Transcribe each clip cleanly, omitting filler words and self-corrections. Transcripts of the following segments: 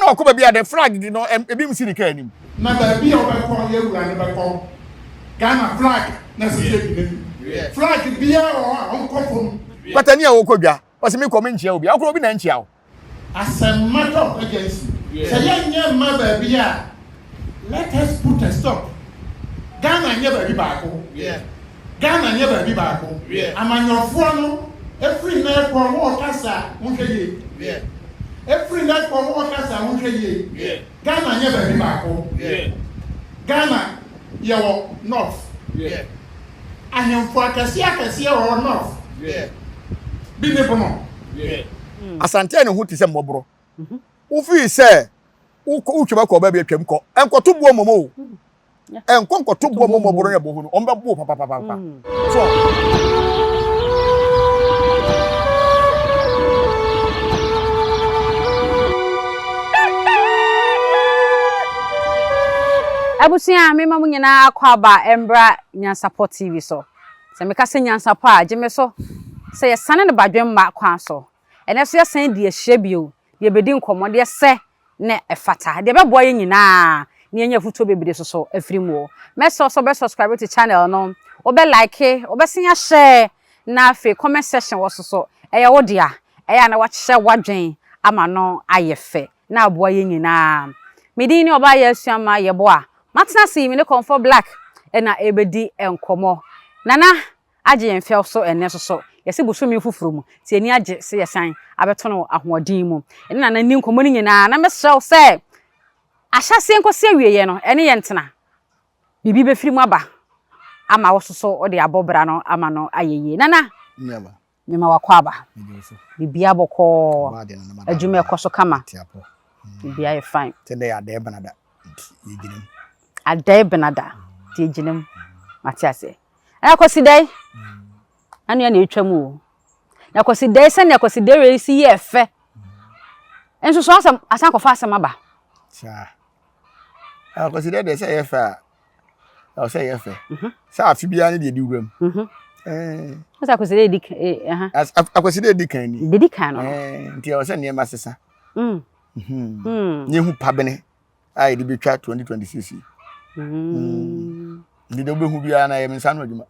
Na ɔkɔ baabi a the flag no ebi nsi ne kaa anim. Na baabi a wobɛkɔ yɛ wura no bɛkɔ. Ghana flag na ɛsɛ sɛ ɛgyina mu. Flag biara wɔ hɔ a ɔnkɔ fam. Kwatani a ɔkɔ dwa, ɔse mekɔ menkyia obi a, ɔkora obi na nkyia wo. As a matter of urgency, sɛ yɛnyɛ mma baabi a, let us put a stop. Ghana nyɛ baabi baako. Ghana nyɛ baabi baako. Amanyɔfoɔ no, ɛfiri nnɛ rekɔ, wɔrekasa a, monhwɛ yie. Ɛfiri nnɛ rekɔ, wɔrekasa a, monhwɛ yie. Ghana nyɛ baabi baako. Ghana yɛwɔ North. Ahemfo akɛseɛ akɛseɛ wɔ hɔ North. Bi ne Bono. Asante a ne ho te sɛ mmɔborɔ. Wofii sɛ wokɔ wotwam akɔ baabi atwam kɔ. Ɛnkɔto boɔ mmom o. Ɛnkɔ nkɔto boɔ mmom mmɔborɔ ne ɛbɔ ho no. Wɔn bɛbo papapapa. So. Abusua, mema mo nyinaa akɔ aba mbra Nyansapɔ TV so. Sɛ meka sɛ nyansapɔ a, gye me so sɛ yɛsane no badwemma kwan so. Ɛnnɛ nso yɛasan adi ahyia bio de abɛdi nkɔmmɔ deɛ ɛsɛ na ɛfata, deɛ ɛbɛboa yɛn nyinaa na yɛanya afutuo bebree nso so afiri mu. Mɛsrɛ wo sɛ wobɛ subscribe to channel no, wobɛ like, wobɛsan ahyɛ na afei comment section wɔ so so ɛyɛ wo dea, ɛyɛ a na wakyerɛ w'adwene ama no ayɛ fɛ na aboa yɛn nyinaa. Me din ne Ɔbaa Asuama Yeboah. Matena ase yi me ne Kɔmfɔ Black na ɛrebɛdi nkɔmmɔ. Nana agye yɛn fɛw so ɛnnɛ nso so. Yɛse bosome foforɔ mu, nti yɛn ani agye sɛ yɛsan abɛto no ahoɔden mu. Yɛne Nana nni nkɔmmɔ no nyinaa na mɛsrɛ wo sɛ ahyɛaseɛ nkɔsi awieɛ no ɛne yɛn ntena. Biribi bɛfiri mu aba ama wo nso so wode abɔ bra no ama no ayɛ yie. Nana! Mema w'akwaaba. Biribiara bɔkɔɔ. Adwuma ɛkɔ so kama. Biribiara yɛ fine. Sɛ dɛ yɛ adɛɛ benada nti yɛgyina mu. Adɛɛ benada nti yɛgyina mu. Mate aseɛ. Ɛna Kwasi dɛn? Anua na ɛtwa mu o. Na Kwasi dɛn sɛnea Kwasi dɛn wei si yɛ fɛ. Nso so asɛm asan kɔfa asɛm aba. Saa. Kwasi dɛn deɛ sɛ ɛyɛ fɛ a ɛwɔ sɛ ɛyɛ fɛ mhm. sɛ afe biara ne deɛ ɛdi wuram mhm. sɛ akwasi dɛ ɛdi akwasi dɛ ɛdi kan ni ɛdi kan no nti ɛwɔ sɛ nneɛma sesa mm. mhm. mm. ne ehu pabene a yɛde bɛtwa 2026 yi mm. nti deɛ wobɛhu biara na ɛyɛ me nsa no adwuma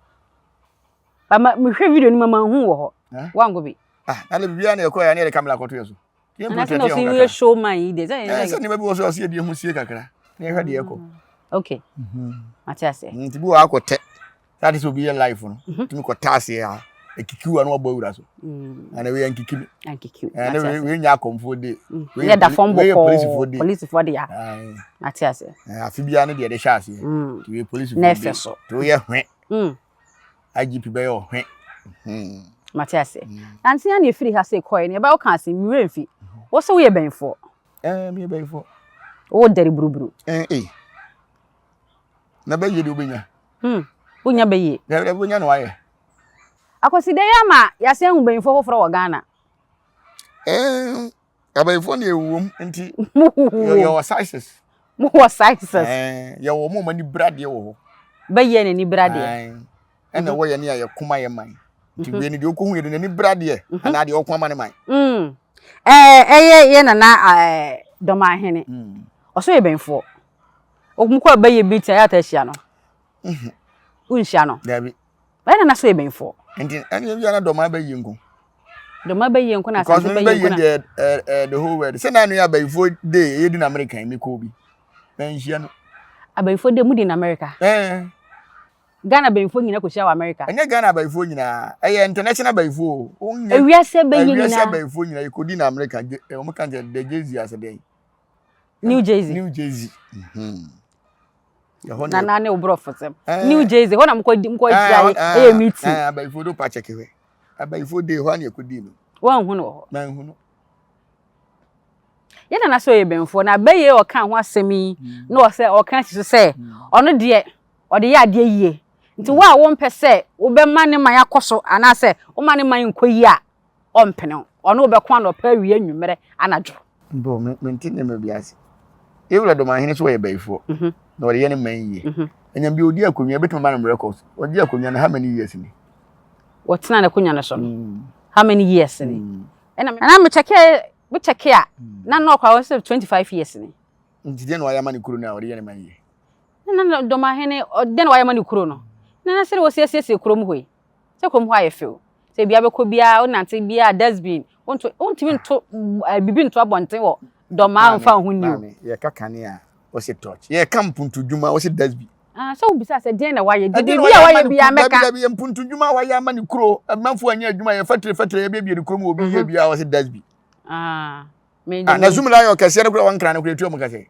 mehwɛ video no ma manhu wɔ hɔ wankɔ bi ah, na de biribiara na ɛkɔ yɛ ne yɛde kamera akɔto yɛ so Ana sɛ na ɔsɛ yɛ showman yi deɛ. Sɛ sɛ nneɛma bi wɔ so ɔsɛ yɛde ehu sie kakra na yɛhwɛ deɛ ɛkɔ. Mm. Okay. Mhm. Mate ase. Mm, nti bi wɔ akɔtɛ saa de sɛ obi yɛ life no mhm. tumi kɔtɛ aseɛ a ekikiw a na wabɔ awura so. Mm. Ana wei ankiki mi. Ankikiw. Ɛna wei nya akɔmfoɔ de. Wei yɛ da fam bɔkɔɔ. Wei yɛ polisifoɔ de. Polisifoɔ de ya. Mate ase. Afe biara ne deɛ yɛde hyɛ aseɛ. Nti wei polisifoɔ de. Na ɛfɛ so. Nti woyɛ hwɛ. IGP bɛyɛ ɔhwɛ. Hmm. Mate ase. Hmm. Nanti ya na efiri ha sɛ kɔɛ ne ɛbɛ woka ase mmerɛ mfi. Wo sɛ woyɛ bɛnfoɔ. Eh, meyɛ bɛnfoɔ. Wo dɛre buruburu. Eh, eh. Na bɛyɛ de wobɛnya. Hmm. Wonya bɛyɛ. Na wobɛnya na wayɛ. Akwasi dɛ yɛ ama yɛasan ahu bɛnfoɔ foforɔ wɔ Ghana. Eh, Abayifoɔ na yɛwɔ mu nti yɛwɔ sizes. Mo wɔ sizes. Yɛwɔ mo ani bere adeɛ wɔ hɔ. Bɛyɛ n'ani bere adeɛ. Ɛna ɛwɔ yɛn ne a yɛko ma yɛ man. Nti mhm. wei no deɛ ɔkɔhu yɛ de n'ani bere adeɛ mhm. anaa deɛ ɔko ama ne man. Mm. Ɛyɛ yɛ nana dɔmahene. Mm. Ɔso yɛ bɛnfoɔ. Ɔmo kɔ bɛyɛ bi tia yɛ ata ahyia no. Mhm. Wonhyia no. Dabi. Bɛyɛ nana so yɛ bɛnfoɔ. Nti ɛne ebi ana dɔm abɛyie nko. Dɔm abɛyie nko na asante bɛyie nko na. Because deɛ ɛɛ the whole world sɛ naanu yɛ abayifoɔ day ɛyɛ di na America yi mi kɔ bi na nhyia no. Abayifoɔ day mu di na America. Ɛɛ. Ghana abayifoɔ nyinaa kɔ hyia wɔ America. Ɛnyɛ Ghana abayifoɔ nyinaa ɛyɛ international abayifoɔ o. Ewiase abɛyie nyinaa. Ewiase abayifoɔ nyinaa yɛ kɔ di na America wɔn kan kyerɛ the Jersey asɛ dɛn. New Jersey. New Jersey. Mm -hmm. na na ne wo borɔfo sɛm eh. New Jersey hɔ na mokɔ di mokɔ hyia eh, eh, ɛyɛ meeting abayifo do pa kyɛkɛ hwɛ abayifo de hɔ na ɛkɔdi no wɔnhu no wɔ hɔ manhu no yɛ nana sɛ ɔyɛ bɛnfoɔ na abɛyɛ ɔka ho asɛm yi mm. na ɔsɛ ɔka si so sɛ mm. ɔno deɛ ɔde yɛ adeɛ yie nti wo a wompɛ sɛ wobɛma ne man akɔ so anaasɛ woma ne man nkɔ yie a ɔmpene wo. Ɔne wo bɛko anɔpa, awia, anwummerɛ, anadwo. Mpo me mente nneɛma bi ase. Yɛwura Dɔmahene so ɔyɛ bayifoɔ mhm. na ɔde yɛ ne man yie. Mhm. Ɛnyam bi ɔdi akonnwa ebɛtumi ama no records. Ɔdi akonnwa no how many years ni? Wɔtena n'akonnwa no so no mm. how many years ni? Mm. Ɛna me kyɛkɛ. Wo check a na na ɔkɔ sɛ 25 years ni. Nti deɛ na wayɛ ama ne kuro no a ɔde yɛ ne man yie. Na na Dɔmahene deɛ na wayɛ ama ne kuro no. Na na sɛdeɛ wɔsiesiesie kurom hɔ yi. Sɛ kurom hɔ ayɛ fɛw. Sɛ bia bɛkɔ biara wonante biara dustbin wonto wontumi nto biribi nto abɔnten wɔ Dɔmaa mfa ho ni o. Maame yɛka kanea wɔsi torch yɛka mpuntudwuma wɔsi dustbin. Ah, sɛ wobisa sɛ deɛn na wayɛ deɛ biribi a wayɛ biara mɛka. Dabi dabi mpuntudwuma a wayɛ ama ne kuro amanfoɔ anyɛ adwuma yɛ fatire fatire yɛbiebie ne kurom obi yɛ biara wɔsi dustbin. Ah, me ah, na zoom lion kɛseɛ no kura wɔn nkran no kura etua mu kɛseɛ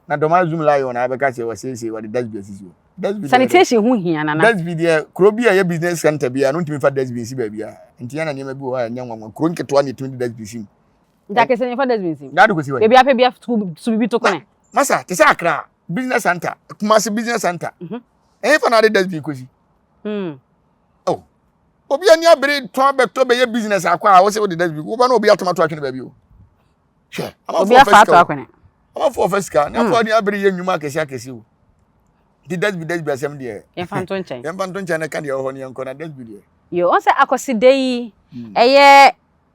na dɔm zoom lion na abɛka sɛ wɔsiesie wɔde dustbin asisi hɔ. Dustbin sanitation ho hia nana. Dustbin deɛ kuro bi a ɛyɛ business center bi a no ntumi fa dustbin si baabi a nti yɛn na nneɛma bi wɔ hɔ a ɛnyɛ nwanwa kuro nketewa na etumi de dustbin si mu. Nti akɛseɛ no yɛfa dustbin si mu. Na ade kɔsi hɔ. Baabi apɛ bi su bibi to kone. Masa te sɛ Accra business center Kumasi business center. Mhm. Ɛyɛ fa na ade dustbin kɔsi. Hmm. Oh. Obi ani abere tɔn abɛtɔ bɛyɛ business akɔ a wɔsɛ wode dustbin woba na obi atomato atwene baabi o. Hwɛ. Obi afa ato akwene. Amanfoɔ ɔfɛ sika. Ne afɔ ani abere yɛ nnwuma akɛse akɛse o. Nti dustbin dustbin asɛm deɛ. Yɛmfa nto nkyɛn. Yɛmfa nto nkyɛn na ka deɛ ɛwɔ hɔ no yɛnkɔ na dustbin deɛ. Yo, ɔn sɛ akɔsida yi ɛyɛ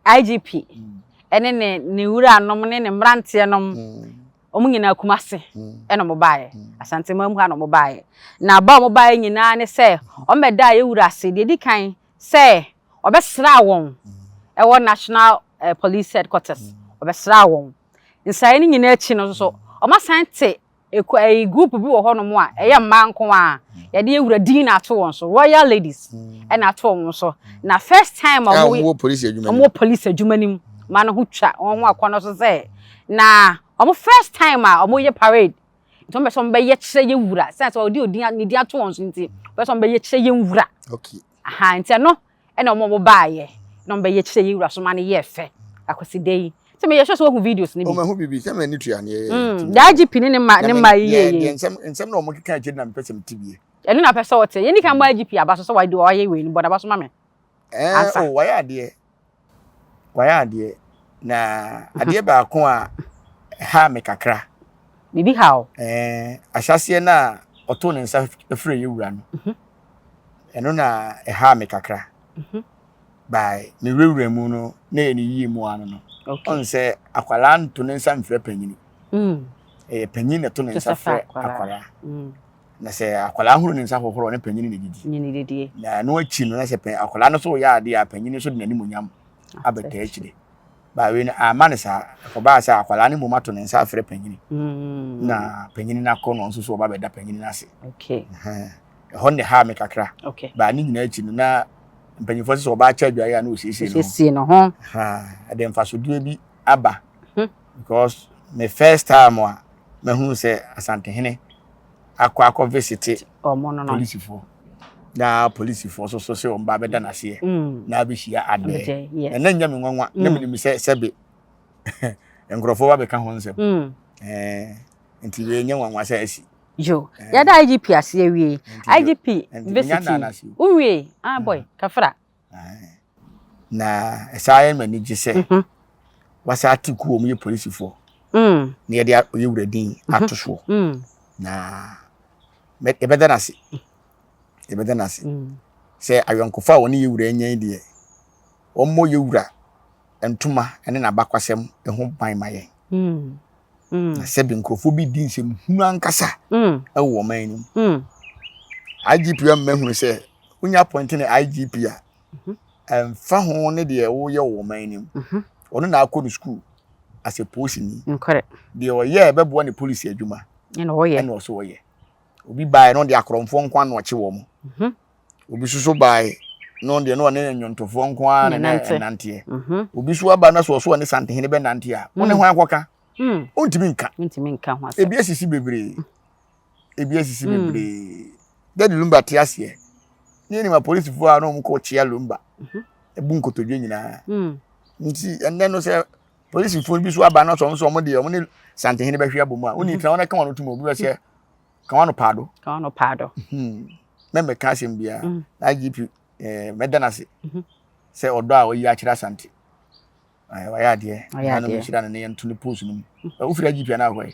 IGP ɛne ne ne wuranom ne ne mmeranteɛ nom wɔn nyinaa Kumase ɛna wɔn baeɛ Asanteman mu ha na wɔn baeɛ na ba wɔn baeɛ nyinaa ne sɛ wɔn bɛdaa yɛ wura ase deɛ edi kan sɛ ɔbɛsraa wɔn ɛwɔ National eh, Police Headquarters ɔbɛsraa wɔn nsraeɛ no nyinaa akyi no nso wɔn asan te Eku ɛyi group bi wɔ hɔnom a ɛyɛ mmaa nko a yɛde ewura din na ato wɔn so royal ladies ɛna ato wɔn so na first time a wɔn wɔ polisi adwuma wɔn wɔ polisi adwuma nim mmaa no ho twa wɔn ho akɔnɔ so sɛ na wɔn first time a wɔn yɛ parade nti wɔn bɛ sɛ wɔn bɛyɛ kyerɛ yɛ wura sɛ sɛ ɔde odin ne din ato wɔn so nti wɔn bɛ sɛ wɔn bɛyɛ kyerɛ yɛ wura okay aha nti ɛno ɛna wɔn a wɔbaeɛ na wɔbɛyɛ kyerɛ yɛn wura so ma no yɛɛ fɛ akwasida yi sɛ meyɛ sure sɛ woahu videos no bi. Ɔmahu biribi sɛ m'ani tua ne mm, the IGP ne ne ma ne ma yi yɛ yɛ nsɛm nsɛm na wɔn keka akyire na mepɛ sɛ mete bie. Ɛno na pɛ sɛ ɔte yɛn ni kan bɔ IGP aba so sɛ wayɛ wayɛ wei no bɔ n'aba so ma me. Ɛɛ o wayɛ adeɛ wayɛ adeɛ na adeɛ baako a ɛha me kakra. Biribi ha o. Ɛɛ ahyɛaseɛ no a ɔtoo ne nsa frɛ yɛ wura no. Mhm. Ɛno na ɛhaa me kakra. Mhm. By me wurawura mu no na ɛyɛ ne yie mu ano no. Ɔn sɛ akwadaa nto ne nsa mfrɛ panyini. Mm. Ɛyɛ panyin na ɛto ne nsa frɛ akwadaa. Mm. Na sɛ akwadaa horo ne nsa hohoro ne panyin na didi. Na ɛno akyi no na sɛ akwadaa no so yɛ adeɛ a panyin nso de n'animonyam abɛtaa akyire. Ba wei no amma no saa. Ɛkɔbaa sɛ akwadaa no mmom ato ne nsa afrɛ panyini. Mm. Na panyini no akɔ no nso so ɔba bɛda panyini no ase. Okay. Ɛhɔ ne haa me kakra. Okay. Ba ne nyinaa akyi no na mpanyinfoɔ sɛ ɔbaa kyɛ adwaeɛ a na ɔsiesie ne ho. Ɔsiesie ne ho. Ɛde mfasodeɛ bi aba. Hmm. Because me first time a mahunu sɛ Asantehene akɔ akɔ visite polisifoɔ na polisifoɔ nso so sɛ wɔn ba bɛda n'aseɛ mm. na abɛhyia adɛɛ na na nya me nwanwa na mm. menim sɛ sɛbe nkurɔfoɔ ba bɛka ho nsɛm mm. eh, nti wei nyɛ nwanwa sɛ asi yo eh. yɛda igp ase awie igp visit wowie ah boy kafra Na ɛsan yɛ me anigye sɛ mhm. wasa ate kuo wɔn yɛ polisifoɔ mm. na yɛde ɔyɛ wura din mhm. ato soɔ mm. na yɛbɛda no ase yɛbɛda no ase mm. sɛ ayɔnkofa a wɔne yɛ wura anya yi deɛ wɔmmɔ yɛ wura ntoma ne n'abakwasɛm ho ban ma yɛn na sɛbi nkurɔfoɔ bi di nsɛm hunu ankasa wɔ ɔman no mu IGP a mmɛhunu sɛ wonya appoint ne IGP a ɛmfa ho ne deɛ woyɛ wɔ ɔman no mu mhm. ɔno na akɔ no sukuu as a polisini deɛ ɔyɛ ɛbɛboa ne polisi adwuma ɛna ɔyɛ ɛna ɔso ɔyɛ obi baeɛ no ɔde akorɔmfoɔ nko ano ɔkye wɔn mhm. obi soso baeɛ no deɛ no ɔne nnwontofoɔ nko ara na ɛnanteɛ mhm. obi so aba na so ɔso ɔne santehene bɛnante a wo ne hwan akɔka wontumi nka ebi asisi bebree ebi asisi mm. bebree dadi lumba te aseɛ ne yɛnim apolisifoɔ a na wɔn kɔ kyea lumba mhm. ebu nkotodwe nyinaa mm. nti ɛnɛ no sɛ polisifoɔ bi so aba na sɛ wɔn nso wɔn deɛ wɔn ne santehene bɛhwe abɔ mu a wɔn mhm. tena wɔn ka wɔn to mu obi bɛ sɛ ka wɔn paado ka wɔn paado hmm. mɛmɛ ka asɛm biara mm. na igp ɛɛ mɛda n'ase mhm. sɛ ɔdɔ a ɔyi akyerɛ asante. Wayɛ adeɛ. Wayɛ adeɛ. Na mehyira no ne yɛnto ne post no mu. Wofiri IGP anaa akɔyɛ?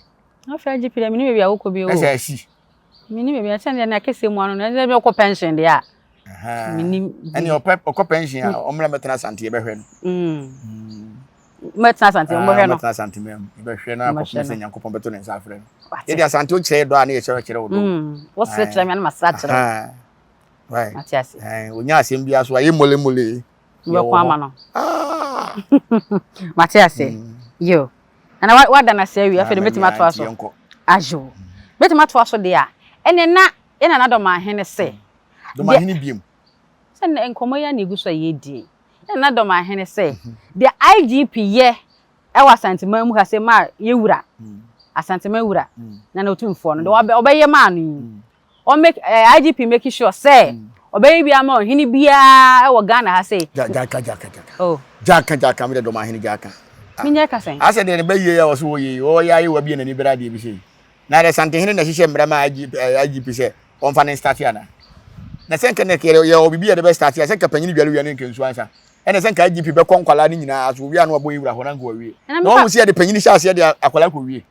Wofiri IGP dɛ menim baabi a wokɔ bi o. Ɛsɛ asi. Menim baabi a sɛ deɛ na kɛseɛ mu ano no ɛsɛ bi ɔkɔ pension deɛ a. Menim. Ɛne ɔpɛ ɔkɔ pension a ɔmmra mɛtena Asante yɛbɛhwɛ no. Mm. Mɛtena Asante mu, mobɛhwɛ no. Mɛtena Asante mu, yɛbɛhwɛ no akɔpem sɛ Nyankopɔn bɛto ne nsa afrɛ no. Yɛde Asante wo kyerɛ dɔ a ne yɛkyerɛ kyerɛ wo dɔ. Wosere kyerɛ me a na masere akyerɛ wo. Mate ase. Onya asɛm biara so a yɛ mole mole. Wobɛko ama no. Mate ase. Yo. Nana wada no ase awie afei de mɛtumi atoa so. Ayo. Mɛtumi atoa so deɛ a ɛne na yɛ nana Dɔmahene se. Dɔmahene biem. Sɛ nkɔmmɔ yi a na ɛgu so a yɛdie. Yɛ nana Dɔmahene sɛ deɛ IGP yɛ ɛwɔ Asanteman mu ha sɛ maa yɛ wura Asanteman wura Nana Otumfoɔ no deɛ ɔbɛyɛ maa no yi ɔ make eh, IGP make sure sɛ ɔbɛyɛ bi ama ɔhene biara ɛwɔ Ghana ha sɛ. Jaka jaka jaka. Oh. Jaka jaka mi de Dɔmahene jaka. Menyɛ ka sɛn. Asɛ deɛ ne bɛ yie a ɔso wɔ yie ɔyɛ ayɛ wa bie n'ani bere adeɛ bi sɛ yi. Na deɛ Santehene na ɛhyehyɛ mmara ma IGP, eh, IGP sɛ ɔmfa ne nstate ana. Na sɛ nka ne yɛ wɔ biribi a yɛde bɛ starte a sɛ nka panyin dware wia ne nka nsuo ansa. Ɛna sɛ nka IGP bɛkɔ nkwadaa no nyinaa so owia no abɔ ewura hɔ na nka wawie. Na wɔn sɛ yɛde panyin hyɛ aseɛ de akwadaa kɔ wie.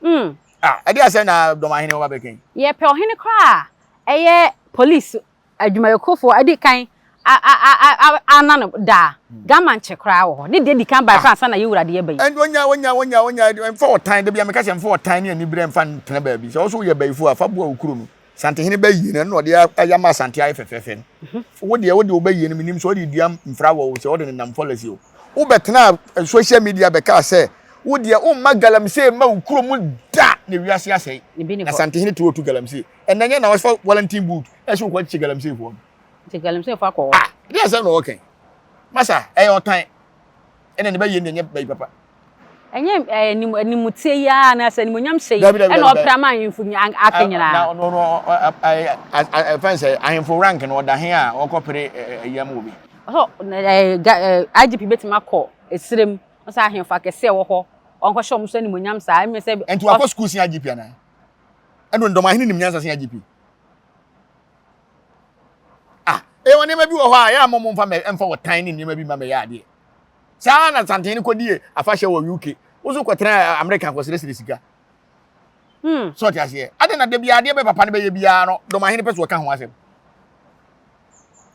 Mm. Ah, ɛde asɛ na Dɔmahene wɔba bɛkɛn. Yɛpɛ ɔhene koraa a ɛyɛ police adwumayɛkuofoɔ adi kan ana no daa. Gama nkyɛ koraa wɔ hɔ. Ne deɛ di kan bae koraa ansa na yɛwura deɛ ba yi. Ɛnti onya onya onya onya mfa ɔtan da bi a meka sɛ mfa ɔtan ne aniberɛ mfa ntena baabi. Sɛ wo so woyɛ bayifo a fa boa wo kuro no. Santehene bɛyie no ɛno na ɔde ayɛ ama Asante ayɛ fɛfɛɛfɛ no. Wo deɛ wode wo bɛyie no menim sɛ ɔde dua mfra wɔ wo sɛ ɔde nenam fɔlɛsi o. Wobɛtenaa social media bɛkaa sɛ wo deɛ womma galamsey mma wo kuro mu da na wiase asɛe. Na Santehene te hɔ tu galamsey. Ɛnɛ nyɛ na wɔfa Wellington boot ɛsɛ wokɔ kye galamsey foɔ no. Nti galamsey foɔ akɔ hɔ. Ah, ɛdeɛ asɛm na wɔka yi. Masa, ɛyɛ ɔtan. Ɛna ne bɛyie no deɛ nyɛ bɛyi papa. Ɛnyɛ anim animteɛ yi ara anaasɛ animuonyam hyɛ yi ɛna ɔpere ama ahemfo aka nyinaa. Na ɔno no ɛfɛn sɛ ahemfo rank no ɔda he a ɔkɔpere ɛyi ama obi. Ɔsɛ IGP betumi akɔ esirem ɔsɛ ahemfo akɛse ɛwɔ hɔ ɔnkɔhyɛ wɔn so animuonyam saa ɛmi sɛ. Nti wakɔ sukuu sin IGP anaa? Ɛna Ndɔmahene nim nyansa sin IGP. Ah, ɛwɔ nneɛma bi wɔ hɔ a yɛ a mo mo mfa mɛ mfa wɔ tan ne nneɛma bi ma mɛyɛ adeɛ. Saa ara na Santehene kɔdie afahyɛ wɔ UK. Wo nso kɔtena Amerika kɔsrɛsrɛ sika. Hmm. So ɔte aseɛ. Adɛn na da biara adeɛ bɛ papa no bɛyɛ biara no Dɔmahene pɛ so ɔka ho asɛm.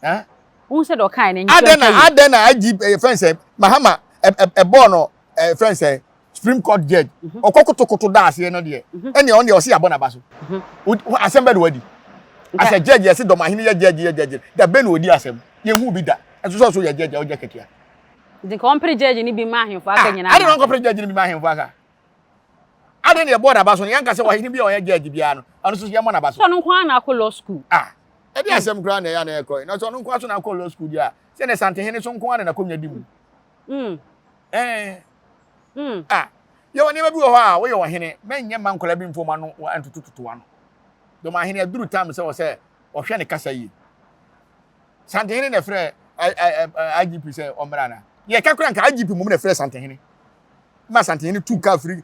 Eh? Wohu sɛ deɛ ɔkae no nkyerɛ Adɛn na adɛn na IG eh, fɛn sɛ Mahama ɛbɔɔ no eh, fɛn sɛ Supreme Court judge mhm. ɔkɔ kotokoto da aseɛ no deɛ mhm. ɛnneɛ ɔno deɛ ɔsi abɔ n'aba so mhm. asɛm bɛ na wadi asɛ judge yɛsi Dɔmahene yɛ judge yɛ judge da bɛ na odi asɛm yɛn hu bi da ɛso sɛ ɔso yɛ judge a ɔgye akatua. Nti nka ɔmpere judge no bi ma ahemfo aka ah, nyinaa. Ade na ɔnkɔpere judge no bi ma ahemfo aka. Ade na yɛbɔ n'aba so no yɛnka sɛ ɔhene bi a ɔyɛ judge biara no ɔno nso yɛmmɔ n'aba so. Sɛ ɔno nko ara na akɔ law school. Ah, ɛde asɛm koraa na ɛyɛ na ɛkɔ. Na sɛ ɔno nko ara so na akɔ law school deɛ a, sɛ ne Santehene so nko ara na n'akonnwa di mu. Mm. Eh. Mm. Ah, yɛwɔ nneɛma bi wɔ hɔ a woyɛ ɔhene, mɛnyɛ mma nkwadaa bi mfom ano ntotototo ano. Dɔm ahene aduru tam sɛ wɔ sɛ ɔhwɛ ne kasa yie. Santehene na ɛfrɛ IGP sɛ ɔmmra na. Yɛka kora nka IGP mmom na ɛfrɛ Santehene. Ma Santehene tu kaa firi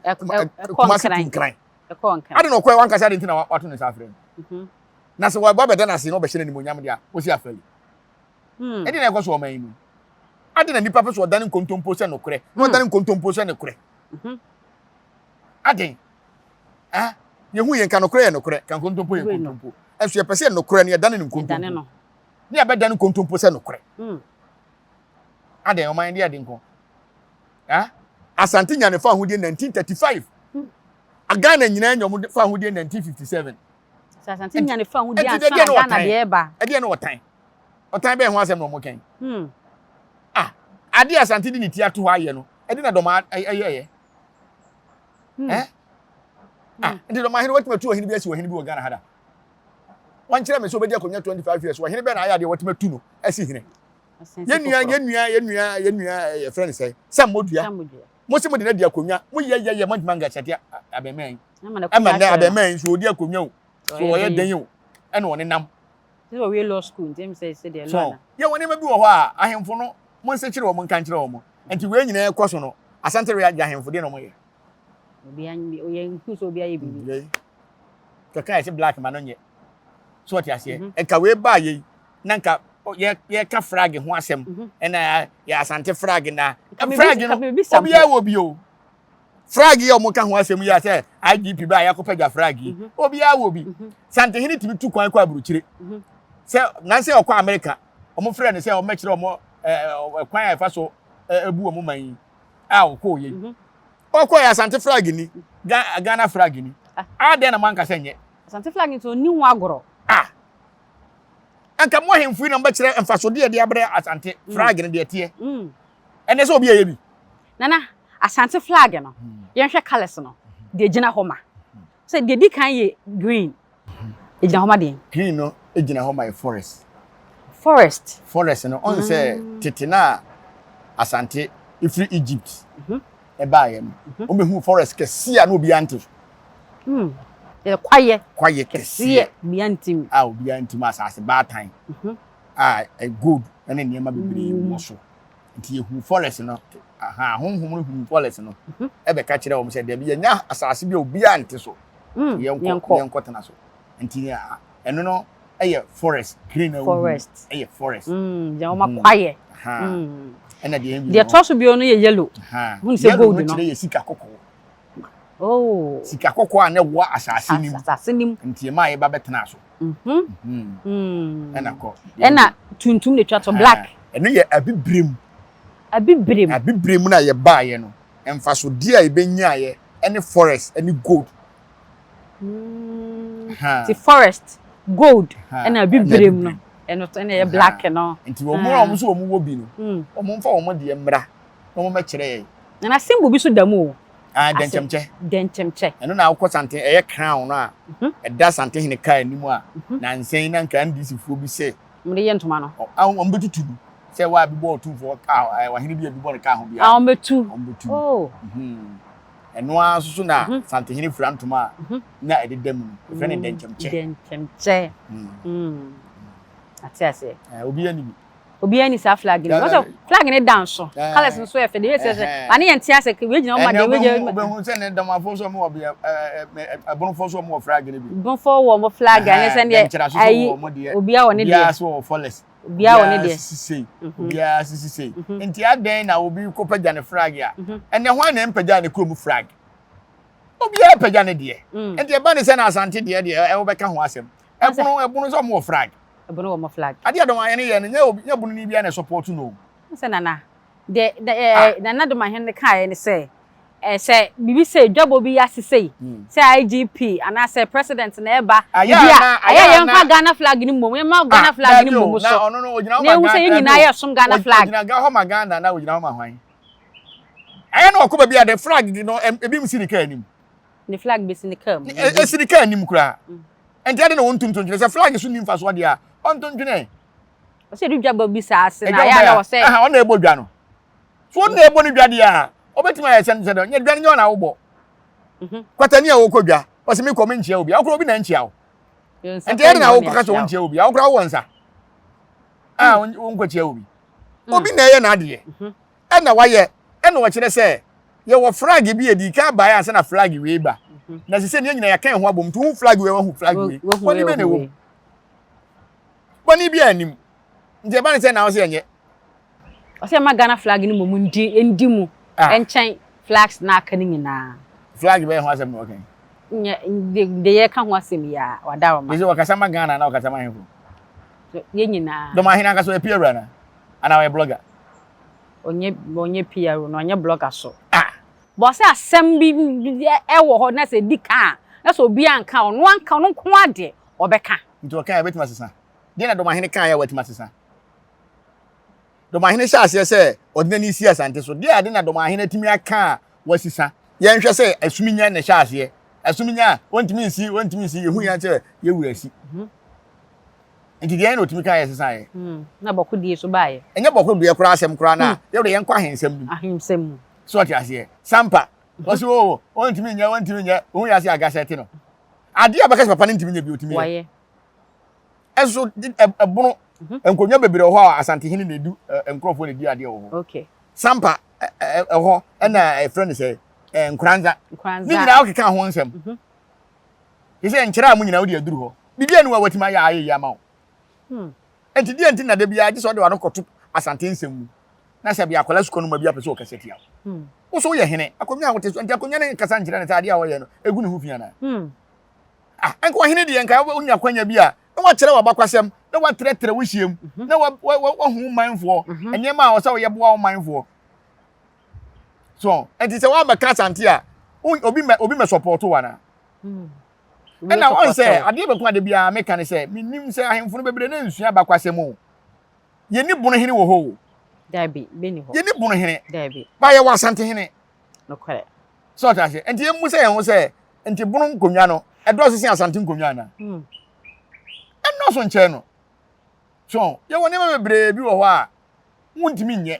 Kumasi tu Nkran. Ade na ɔkɔɛ wankasa ade nti na wato ne nsa afrɛ no. Mhm. Na sɛ wɔba bɛda no ase na ɔbɛhyɛ no animuonyam deɛ a, wɔsi afɛli. Hmm. Ɛde na ɛkɔ so ɔman yi mu. Ade na nipa pɛ so ɔdane nkontompo sɛ nokorɛ. Na ɔdane hmm. nkontompo sɛ nokorɛ. Mhm. Aden. Ah, yɛhu yɛn ka nokorɛ yɛ nokorɛ, ka nkontompo yɛ nkontompo. Ɛnso yɛpɛ sɛ nokorɛ no yɛdane no nkontompo. Ne yɛbɛdane nkontompo sɛ nokorɛ. Hmm. Aden ɔman de ade nko. Ah, Asante nya ne fa ahodie 1935. Hmm. Ghana nyinaa nya wɔn fa ahodie 1957. Sɛ Asante nya ne fa ahodie ansa na Ghana deɛ ɛba. Ɛdeɛ na ɔtan. Ɔtan bɛn ho asɛm na wɔn kɛn. Hmm. Ah, adeɛ Asante de ne ti ato hɔ ayɛ no, ɛde na dɔm ayɛyɛ. Hmm. Eh? Ah, hmm. nti dɔm ahene watumi atu ɔhene bi asi ɔhene bi wɔ Ghana ha da. Wɔnkyerɛ me sɛ obɛdi akonnwa 25 years, ɔhene bɛn na ayɛ adeɛ watumi atu no asi hene. Yɛn nua, yɛn nua, yɛn nua, yɛn nua, yɛfrɛ no sɛ, sɛ mmɔdua. Mo se mo de no adi akonnwa, mo yɛ yɛ yɛ mo ntoma ngasate abɛmɛn yi. Ɛma nnɛ abɛmɛn yi so ɔdi akonnwa o, so ɔyɛ dɛn o, ɛna ɔnenam. Sɛ wɔwie law school nti ɛmi sɛ sɛ deɛ law na. Yɛ wɔ nneɛma bi wɔ hɔ a ahemfo no mo nsekyere wɔn nka nkyerɛ wɔn. Nti wei nyinaa kɔ so no Asante Royal gye ahemfo deɛ na wɔn yɛ. Obi oyɛ nku sɛ obi ayɛ biribi. Yei kɛkɛ ayɛ sɛ black ma no nyɛ. So ɔte aseɛ. Mhm. Nka wei baa yei na nka yɛ yɛka flag ho asɛm mhm. ɛna yɛ Asante flag na flag no obiara wɔ bi o. Frag yi a wɔka ho asɛm yi a sɛ IGP ba a yɛakɔpagya frag yi, mhm. obiara wɔ bi. Mhm. Santehene tumi tu kwan kɔ aburukyire. Mhm. Sɛ nansi ɔkɔ Amerika, wɔn frɛ no sɛ wɔmmɛkyerɛ wɔn ɛɛ kwan a ɛfa so ɛbu wɔn man yi. A ɔkɔɔ yɛ. Ɔkɔɔ yɛ Asante flag ni, Ghana flag ni. Adɛn na moanka sɛ nyɛ? Asante flag nso ɔnni ho agorɔ. Ah! Anka mo ahemfo yi na mobɛkyerɛ mfasodeɛ a ɛde abrɛ Asante flag no deɛ ɛteɛ. Ɛnɛ sɛ obi ɛyɛ bi. Nana, Asante flag no, yɛnhwɛ colours no, deɛ ɛgyina hɔ ma. Sɛ deɛ ɛdi kan yɛ green, ɛgyina hɔ ma deɛn? Green no gyina hɔ ma yɛ forest. Forest. Forest no, ɔn sɛ tete no a Asante ɛfiri Egypt ɛbaeɛ no, wɔn bɛhuu forest kɛseɛ a na obiara nte so. Yɛ kwaeɛ. Kwaeɛ kɛseɛ. Obiara nte mu. A obiara nte mu, asase baatan a gold ne nneɛma bebree wɔ so. Nti yɛhuu forest no, aha, honhom no huu forest no, ɛbɛka kyerɛ wɔn sɛ dabi yɛnya asase bi a obiara nte so, yɛnkɔ yɛnkɔ tena so. Nti ɛno no ɛyɛ forest, green na forest ɛyɛ forest. Gyina wɔn akwaeɛ. Ɛna deɛ deɛ ɛtɔ so bio no yɛ yellow. Hun sɛ gold no. Yellow no kyerɛ yɛ sika kɔkɔɔ. Oh. Sika kɔkɔɔ a na ɛwɔ asase nim. Asase nim. Nti ɛma yɛba bɛtena so. Ɛna kɔ. Ɛna tuntum na etwa to black. Ɛno yɛ abibirem. Abibirem. Abibirem na yɛbaeɛ no, mfasodeɛ a yɛbɛnyaeɛ ɛne forest ɛne gold. Ti forest, gold ɛna abibirem no. Ɛno ɛna ɛyɛ black no. Nti wɔn a wɔn nso wɔn wɔ bi no, wɔn mfa wɔn deɛ mmra na wɔn mmɛkyerɛ yɛn. Nana symbol bi so da mu o. Ah, dɛnkyɛmkyɛ. Dɛnkyɛmkyɛ. Ɛno na wokɔ Sante, ɛyɛ crown no a ɛda Santehene kaa anim a nansa yi na nka NDC foɔ bi sɛ. Wɔn de yɛ ntoma no. Wɔn bɛtutu no sɛ wa bi bɔ ɔtumfoɔ kaa ɔhene bi a bi bɔ ne kaa ho biara. Ah, wɔn bɛtu. Wɔn bɛtu. Oh. Ɛno ara nso so na Santehene fira ntoma a na ɛdeda mu no, yɛfrɛ no dɛnkyɛmkyɛ. Dɛnkyɛmkyɛ. Ate aseɛ. Obiara ni bi. Obiara ni saa flag no. Wɔsɛ flag no da nso. Colours no so yɛ fɛ. Deɛ sɛ sɛ ma ne yɛn te ase wei gyina hɔ ma deɛ wei gyina. Wobɛhu sɛ ne dɔmafo so ɔmo wɔ bea ɛbonofo so ɔmo wɔ flag no bi. Bonfo wɔ ɔmo flag a ne sɛ deɛ ayi obiara wɔ ne deɛ. Obiara so wɔ fɔlɛs. Obiara wɔ ne deɛ. Sisi sei. Obiara sisi sei. Nti adɛn na obi kɔ pagya ne flag a? Ɛnɛ hwan na ɛmpagya ne kurom flag? Obiara pagya ne deɛ. Nti ɛba ne sɛ na Asante deɛ deɛ ɛwɔ bɛka ho asɛm. Ɛbono ɛbono sɛ ɔmo wɔ flag. Ɛbono wɔ mo flag. Adeɛ a Dɔmahene yɛ no, nyɛ obi, nyɛ bononi biara na ɛsɔpɔɔto no o. Wohu sɛ Nana, deɛ ɛɛ Nana Dɔmahene no kaeɛ ne sɛ, ɛɛ sɛ biribi sei, dwabɔ bi ase sei, sɛ IGP anaasɛ President na ɛreba, Ayɛ biribi a a, na, ayɛ ayɛ a a na. yɛmfa Ghana flag no mmom, yɛmma Ah, Ghana flag no daabi o, mmom na so, ɔno no ogyina hɔ na ma yɛhu sɛ Ghana, yɛn daabi nyinaa o, yɛresom Ghana ogy, flag. ogyina hɔ ma Ghana anaa ogyina hɔ ma hwan? Ɛyɛ na ɔkɔ baabi a, the flag no, ebi nsi ne kaa anim. Ne flag bɛsi ne kaa mu. Ɛsi ne kaa anim koraa. Ɛnti adɛn na wɔntu nto ntwene? Sɛ flag so nni mfasoɔ deɛ a, ɔnto ntwene. Ɔsɛ yɛde dwa ba bi saa ase na Ɛdwa ayɛ a na bɛyɛ wɔsɛ. Aha, ɔna ɛbɔ dwa no. So ɔna ɛbɔ ne dwa deɛ a, ɔbɛtumi ayɛ sɛ sɛ dɛ, nyɛ dwa no nyɛ ɔna wobɔ. Kwatani a wɔkɔ dwa, ɔsɛ mekɔ menkyia obi, awokora obi na nkyia wo. Nti ɛde na wokɔka sɛ wonkyia obi, awokora wowɔ nsa a wonkɔkyia obi. Obi na ɛyɛ n'adeɛ. Ɛna wayɛ, ɛna ɔkyerɛ sɛ yɛwɔ flag bi a edi kan baeɛ ansa na flag wei ba. Mhm. Na sɛ sɛ ne nyinaa yɛka ɛho abom nti wohu flag wei wahu flag wei. Bɔne bɛ na ɛwɔ mu. Bɔne bi anim. Nti ɛba ne sɛ na ɔsɛ ɛnyɛ. Ɔsɛ ɛma Ghana flag no mmom ndi ndi mu ah. ɛnkyɛn flags na aka no nyinaa. Flag bɛyɛ ho asɛm na ɔka yi. Nyɛ de yɛka ho asɛm yi a wada ɔma. Ɛsɛ wɔkasa ma Ghana na ɔkasa ma ahemfo. Yɛn nyinaa. Dɔm ahene ankasa ɔyɛ PR ana? Anaa ɔyɛ blogger? Ɔnyɛ ɔnyɛ PRO na ɔnyɛ blogger so. Ah! But sɛ asɛm bi ɛwɔ hɔ na sɛ ɛdi kan a, na sɛ obi anka a, ɔno anka ɔno nko ara deɛ ɔbɛka. Nti ɔkae a ɛbɛtumi asesa? Deɛ na Dɔmahene kaeɛ a watumi asesa? Dɔmahene hyɛ aseɛ sɛ ɔde n'ani si Asante so. Deɛ ade na Dɔmahene atumi aka a wasisa? Yɛnhwɛ sɛ Asuminya na ɛhyɛ aseɛ. Asuminya a, ɔntumi nsi, ɔntumi nsi, yɛhu yɛn sɛ yɛwura asi. Nti deɛn na ɔtumi kaeɛ sesaeɛ? Hmm, na bɔko die so baeɛ. Ɛnyɛ bɔko deɛ koraa asɛm koraa na hmm. yɛwode yɛnkɔ ahensɛm no mu. Ahensɛm mu. So ɔte aseɛ. Sampa, ɔsi o, ɔntumi nyɛ, ɔntumi nyɛ, ohun yɛ ase agasɛ te no. Adeɛ a bɛka sɛ papa no ntumi nyɛ bi ɔtumi yɛ. Ɛso ɛbono mhm. nkonnwa bebree wɔ hɔ a Asantehene na edu nkurɔfoɔ na edi adeɛ wɔ hɔ. Okay. Sampa ɛhɔ ɛna ɛfrɛ no sɛ Nkoranza. Ne nyinaa ɔkeka ho nsɛm. Mhm. Te sɛ nkyerɛ a mo nyinaa wode aduru hɔ. Biribi ani wɔ a watumi ayɛ a ayɛ yie ama wo. Hmm. Enti deɛ nti na da biara gye sɛ ɔde w'ano kɔto Asante nsɛm mu na sɛ bia akwadaa sukuu no ma bi apɛ sɛ ɔkasa tia wo. Hmm. Wo so woyɛ hene, akonnwa a wote so, nti akonnwa no nkasa nkyerɛ no sɛ adeɛ a ɔyɛ no egu ne ho fi anaa? Hmm. Ah, nka ɔhene deɛ nka wonya akwanya bi a na wakyerɛ w'abakwasɛm na watrɛtrɛ wo hyiam mhm. na wahu wo manfoɔ mhm. nneɛma a ɔsɛ woyɛ boa wo manfoɔ. So nti sɛ woabɛka Asante a, obi mɛ obi mɛ support wo anaa? Ɛna wɔn sɛ adeɛ bɛko ade biara meka ne sɛ menim sɛ ahemfo no bebree na nsua abakwasɛm o. Yɛni bono hene wɔ hɔ o. Dabi, bɛni hɔ. Yɛni bono hene. Dabi. Ba yɛwɔ Asante hene. Nokorɛ. Sɛ ɔte aseɛ. Nti yɛmmu sɛ yɛn ho sɛ nti bono nkonnwa no ɛdɔɔso sen Asante nkonnwa anaa? Ɛnnɔɔso nkyɛn no. So yɛwɔ nneɛma bebree bi wɔ hɔ a wontumi nyɛ.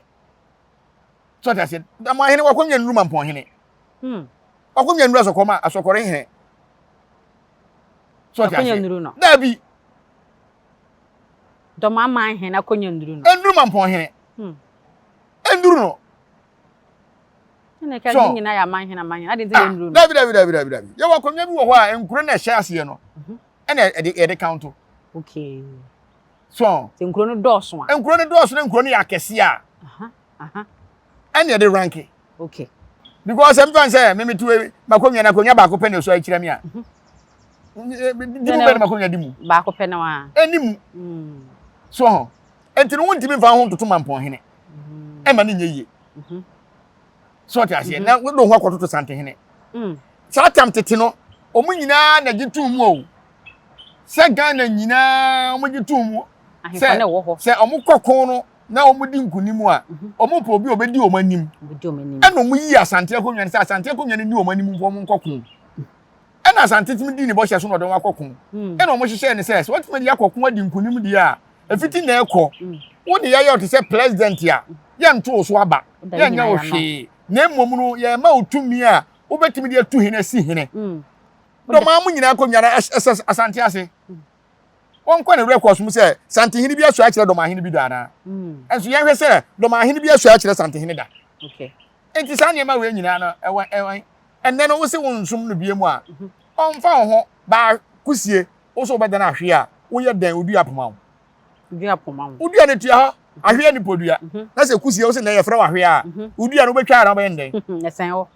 So ɔte aseɛ. Damoahene wakɔnya nnuru mampɔnhene. Wakɔnya nnuru asɔkɔma asɔkɔre hene. So ɔte aseɛ. Daabi. Dɔmaman hene akɔnya nnuru no. Nnuru mampɔnhene. Nnuru no. Ɛna ɛka ne nyinaa yɛ aman hene aman hene. Adi nti na nnuru no. Daabi daabi daabi daabi daabi. Yɛwɔ akonnwa bi wɔ hɔ a nkuro na ɛhyɛ aseɛ no. Ɛna ɛde yɛde counto. Okay. So. Sɛ nkuro no dɔɔso a. Nkuro no dɔɔso na nkuro no yɛ akɛseɛ a. Ɛna yɛde ranke. Okay. Because ɛmfa sɛ meme tu makonnwa na akonnwa baako pɛ na ɛsɔ akyerɛ me a. Di mu bɛ na makonnwa di mu. Baako pɛ na wa. Ɛni mu. So ho. Nti no wontumi mfa ho ntoto mampɔnhene. Ɛma no nyɛ yie. So ɔte aseɛ na wode ho akɔtoto santehene. Saa tam tete no wɔn nyinaa na gye tum mu o. Sɛ Ghana nyinaa wɔn gye tum mu. Sɛ sɛ wɔn kɔ ko no na wɔn di nkunim a wɔn pɛ obi a ɔbɛdi wɔn anim. Ɛna wɔn yi Asante akonnwa no sɛ Asante akonnwa no ni wɔn anim mpo wɔn nkɔ ko. Ɛna Asante tumi di ne bɔhyɛ so na ɔde wɔn akɔ ko. Ɛna wɔn hyehyɛ ne sɛ sɛ wɔtumi de akɔ ko adi nkunim deɛ a efiti na ɛkɔ. Wo de yɛyɛ ɔte sɛ president a yɛnto wo so aba yɛnyɛ wo hwee na mmom no yɛma wo tumi a wobɛtumi de atu hene asi hene. Dɔmaa mo nyinaa kɔ nyara ɛsɛ Asante ase. Wɔnkɔ ne records mu sɛ Santehene bi asua akyerɛ Dɔmahene bi da anaa. Ɛnso yɛnhwɛ sɛ Dɔmahene bi asua akyerɛ Santehene da. Nti saa nneɛma wei nyinaa no ɛwɔ ɛwɔ ɛnnɛ no wose wo nsom no bie mu a ɔmfa wo ho baa kusie wo so wobɛdan ahwe a woyɛ dɛn wodua poma wo. Dua poma wo. Wodua no tua hɔ ahwe ne podua. Na sɛ kusie wo se na yɛfrɛ wo ahwe a wodua no wobɛtwa anaa wobɛyɛ no dɛn. Ɛsɛn hɔ.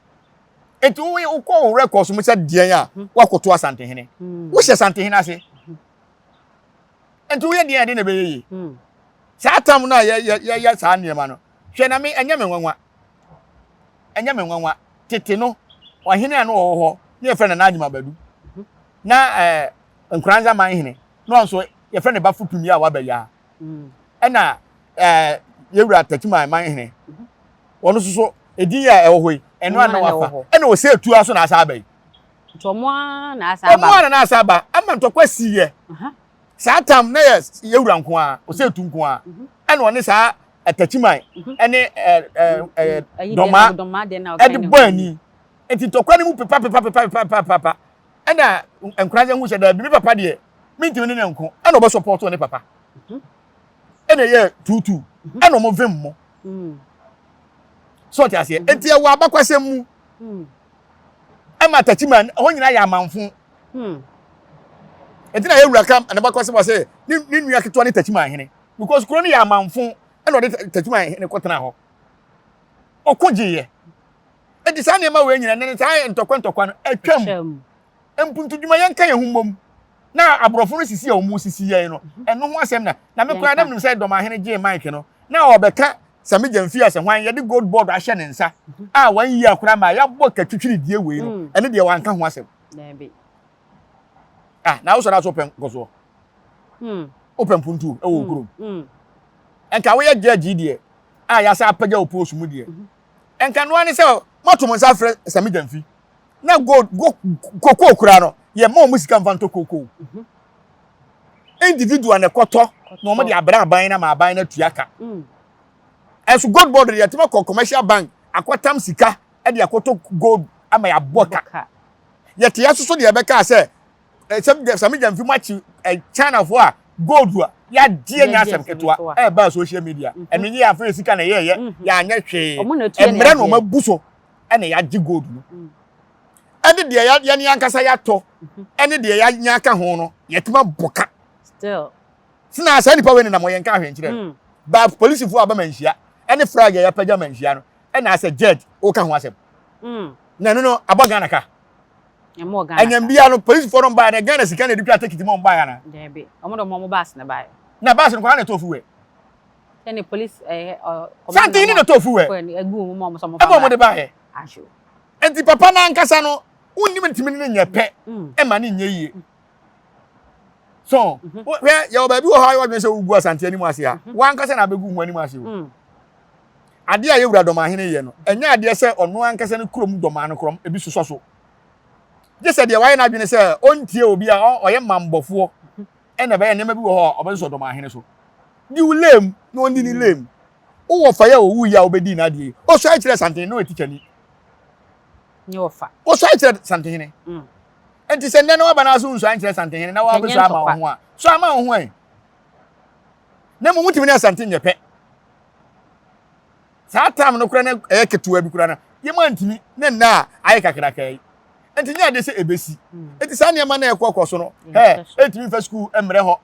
Nti wokɔ wo records mu sɛ deɛn a woakɔto Asantehene. Wohyɛ Santehene ase. Nti woyɛ deɛn a ɛde na ɛbɛyɛ yie. Saa tam no a yɛyɛ saa nneɛma no, hwɛ na me ɛnyɛ me nwanwa. Ɛnyɛ me nwanwa. Tete no, ɔhene a na ɔwɔ hɔ, ne yɛfrɛ no Nana Agyemang Badu. Na ɛɛ Nkoranza man hene, na ɔno nso yɛfrɛ no Bafo Pimi a waba yi ara. Ɛna ɛɛ yɛwura Takyiman man hene, wɔn nso so edin a ɛwɔ hɔ yi, ɛno a na wafa. Ɛna ɔsɛ etu aso na asa aba yi. Nti ɔmo ara na asa aba. Ɔmo ara na asa aba ama ntɔkwa si yɛ. Saa tam na yɛ yɛwura nko ara, ɔsɛ etu nko ara. Ɛna ɔne saa Takyiman ɛne ɛɛ ɛɛ Dɔmaa ɛde bɔ ani. Nti ntɔkwa no mu pepa pepa pepa pepa pepa. Ɛna Nkoranza hu sɛ daabi me papa deɛ mentumi ne ne nko. Ɛna ɔbɛ support ne papa. Ɛna ɛyɛ tuutu. Ɛna ɔmo vim mo. So ɔte aseɛ. Nti ɛwɔ abakwasɛm mu. Ɛma Takyiman ɛhɔ nyinaa yɛ amanfo. Nti na yɛwura ka n'abakwasɛm wɔ sɛ ne nua ketewa ne Takyiman hene. Because kuro no yɛ amanfo ɛna ɔde Takyiman hene kɔtena hɔ. Ɔko gyeeɛ. Enti saa nneɛma wei nyinaa ne saa ntɔkwa ntɔkwa no atwam. Mpuntudwuma yɛnka yɛn ho mmom na aborɔfo no sisi a wɔn sisi yɛn no ɛno ho asɛm na na me koraa na menim sɛ dɔmahene gyee mic no na ɔbɛka Sami Gyamfi asɛ hwan yɛde gold board ahyɛ ne nsa a wɔn yi akora ma yɛabɔ katwitwiri die wei no ɛno deɛ wanka ho asɛm. Ah na wosɔre aso pɛ nkɔsoɔ. Wopɛ mpuntuo ɛwɔ kurom. Nka woyɛ judge deɛ a yɛasa apagya wo post mu deɛ. Nka noa ne sɛ moato mo nsa afrɛ Sami Gyamfi na gold go kokoo koraa no yɛma wɔn sika mfa ntɔ kokoo. Individual na ɛkɔtɔ na wɔn de abrɛ aban na ma aban no atua ka. Ɛnso gold board deɛ yɛtumi akɔ commercial bank akɔtam sika de akɔtɔ gold ama yɛabɔ ka. Yɛte yɛ soso deɛ ɛbɛka sɛ Sami Gyamfi mu akyi Chinafoɔ a gold a yɛagye anya asɛm ketewa ɛbaa social media ɛno nyɛ yɛafrɛ yɛ sika na yɛyɛ yɛanyɛ hwee mmerɛ na ɔma bu so ɛna yɛagye gold no ɛne deɛ yɛne ankasa yɛatɔ ɛne deɛ yɛanya aka ho no yɛtumi abɔ ka sena saa nipa wei nenam yɛn ka ahwɛ nkyerɛ no ba polisifoɔ aba manhyia ɛne flag a yɛapagya manhyia no ɛna asɛ judge woka ho asɛm na ɛno no abɔ Ghana ka Ɛnyɛ bia no polisifoɔ no mbaeɛ na Ghana sika na ɛde twa tekiti ma ɔmo baeɛ anaa? Daabi, ɔmo de ɔmo baas na baeɛ. Na baas no koraa na ɛtɔ fuel. Ɛne police ɛɛ ɔ. Santehene na tɔ fuel. Egu wɔn mu a wɔn sɛ wɔn fa. Ɛma wɔn de baayɛ. Nti papa n'ankasa no wonnim ntumi ne nyɛ pɛ ɛma ne nyɛ yie. So hwɛ yɛwɔ baabi wɔ hɔ a yɛwɔ adwene sɛ wogu Asante anim ase a wankasa na abɛgu ho anim ase o. Adeɛ a yɛwura dɔmahene yɛ no ɛnyɛ adeɛ sɛ ɔno ankasa ne kurom dɔmaa no korɔm ebi sosɔ so. Gye sɛ deɛ wayɛ n'adwene sɛ ɔntie obi a ɔyɛ mambɔfoɔ ɛna ɛbɛyɛ nneɛma bi wɔ hɔ a ɔbɛsosɔ dɔmahene so. Di wo lame na ɔndi ne lame. Wowɔ fa yɛ owu yi a wobɛdii n'adeɛ yi. Ɔsuae kyerɛ Santehene na ɔyɛ tikyani. Ɔsuae kyerɛ Santehene. Mm. Nti sɛ nnɛ no waba no ase wonsuae nkyerɛ Santehene na wabɛsua ama wo ho a, sua ama wo ho ɛ. Na mmom wotumi ne Asante nyɛ pɛ. Saa tam no koraa na ɛyɛ ketewa bi koraa no, yɛma ntumi ne nna a ayɛ kakraka yi. Nti nyɛ adeɛ sɛ ɛbɛsi. Mm. Nti saa nneɛma na ɛkɔ kɔ so no, ɛ ɛntumi mfa sukuu mmerɛ hɔ.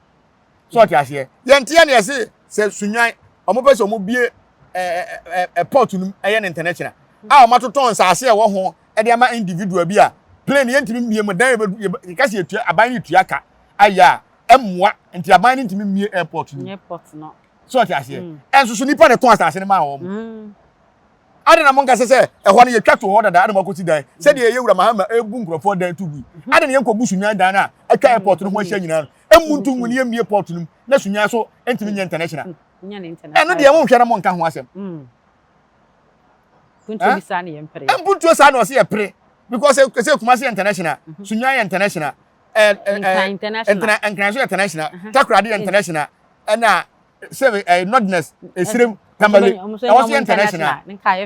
So ɔte aseɛ? Yɛn teɛ ne yɛse sɛ Sunyan ɔmo pɛ sɛ ɔmo bie ɛɛ ɛɛ port no mu ɛyɛ no international a ɔmo atotɔn nsaase a ɛwɔ ho ɛde ama individual bi a plane yɛntumi mmie mu dan yɛbɛ yɛka sɛ yɛtua aban no tua ka ayɛ a ɛmmoa nti aban no ntumi mmie airport no mu. So ɔte aseɛ? Ɛnso so nipa na ɛtɔn asaase no maa wɔn. Adɛn na monka sɛ sɛ ɛhɔ no yɛtwa too hɔ dada na moakɔsi dan sɛdeɛ yɛn wura Mahama rebu nkurɔfoɔ dan to gu yi? Adɛn na yɛnkɔbu Sunyani dan no a atwa airport no ho ahyia nyinaa no mmu nto ngu na yɛmmue port no mu na Sunyani so ntumi nyɛ international? Ɛno deɛ monhwɛ na monka ho asɛm. Mpuntuo saa na ɔse yɛpere because sɛ Kumasi yɛ international, Sunyani yɛ international, Nkran nso yɛ international, Takoradi yɛ international, ɛna sɛ ɛyɛ nɔdness esirem tamale ɛwɔ so yɛ international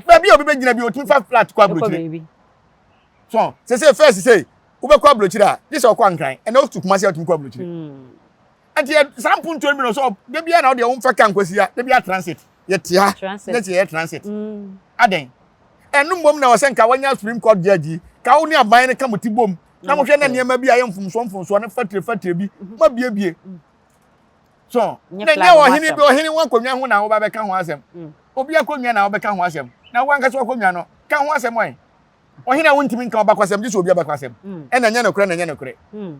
baabi a obi bɛ gyina bi otumi fa flat kɔ aburokyire so sɛ sɛ first sɛ wobɛkɔ aburokyire a gye sɛ ɔkɔ ankran ɛna otu kumasi a otumi kɔ aburokyire hmm. nti yɛ saa mpuntuo mi na ɔsɛ de bia na ɔdeɛ wɔn fa kaa nkwasi ya de bia transit yɛ tia ne ti yɛ transit hmm. adɛn ɛnu mbom na ɔsɛ nka wɔnya supreme court judge yi ka wo ne aban no ka mo ti bom na mo hwɛ na nneɛma bi a yɛ mfomsoɔ mfomsoɔ ne fatire fatire bi mo abiebie. So na nyɛ ɔhene bi ɔhene ho akonnwa ho na woba bɛka ho asɛm. Mm. Obi akonnwa na wobɛka ho asɛm. Na wo ankasa akonnwa no, ka ho asɛm ɔe. Ɔhene a wontumi nka ɔbakwasɛm gye sɛ obi abakwasɛm. Mm. Ɛna nyɛ nokorɛ na nyɛ nokorɛ. Mm.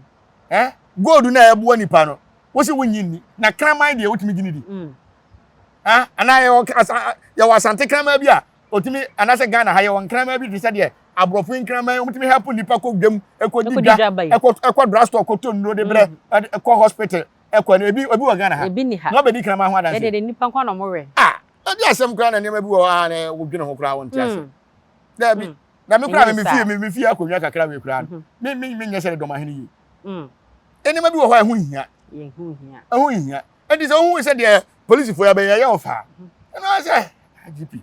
Eh? Gold na ɛboa nipa no, wo se wonnye nni. Na kraman deɛ wotumi gye ne di. Mm. Ah, anaa yɛwɔ asante kraman bi a otumi anaasɛ Ghana ha yɛwɔ nkraman bi te sɛ deɛ aborɔfo nkraman wɔtumi help nipa kɔ dwam ɛkɔ di dwa ɛkɔ ɛkɔ drugstore kɔtɔ nnuro de brɛ mm. ɛkɔ hospital ɛkɔ no ebi ebi wɔ Ghana ha ebi ni ha na ɔbɛdi kraman ho adanse yɛde de nipa nkwa na ɔmo wɛ ah ɛdi asɛm koraa na nneɛma bi wɔ hɔ a na wodwene ho koraa wɔn ti ase mm. daabi mm. na me koraa me fie me fie akonnwa kakra wei koraa no me me me nyɛ sɛ de dɔm ahene yie nneɛma bi wɔ hɔ a ɛho nhia ɛho nhia ɛnti sɛ wohu sɛ deɛ polisifoɔ yɛ abɛyɛ yɛ ɔfa ɛno ayɛ sɛ IGP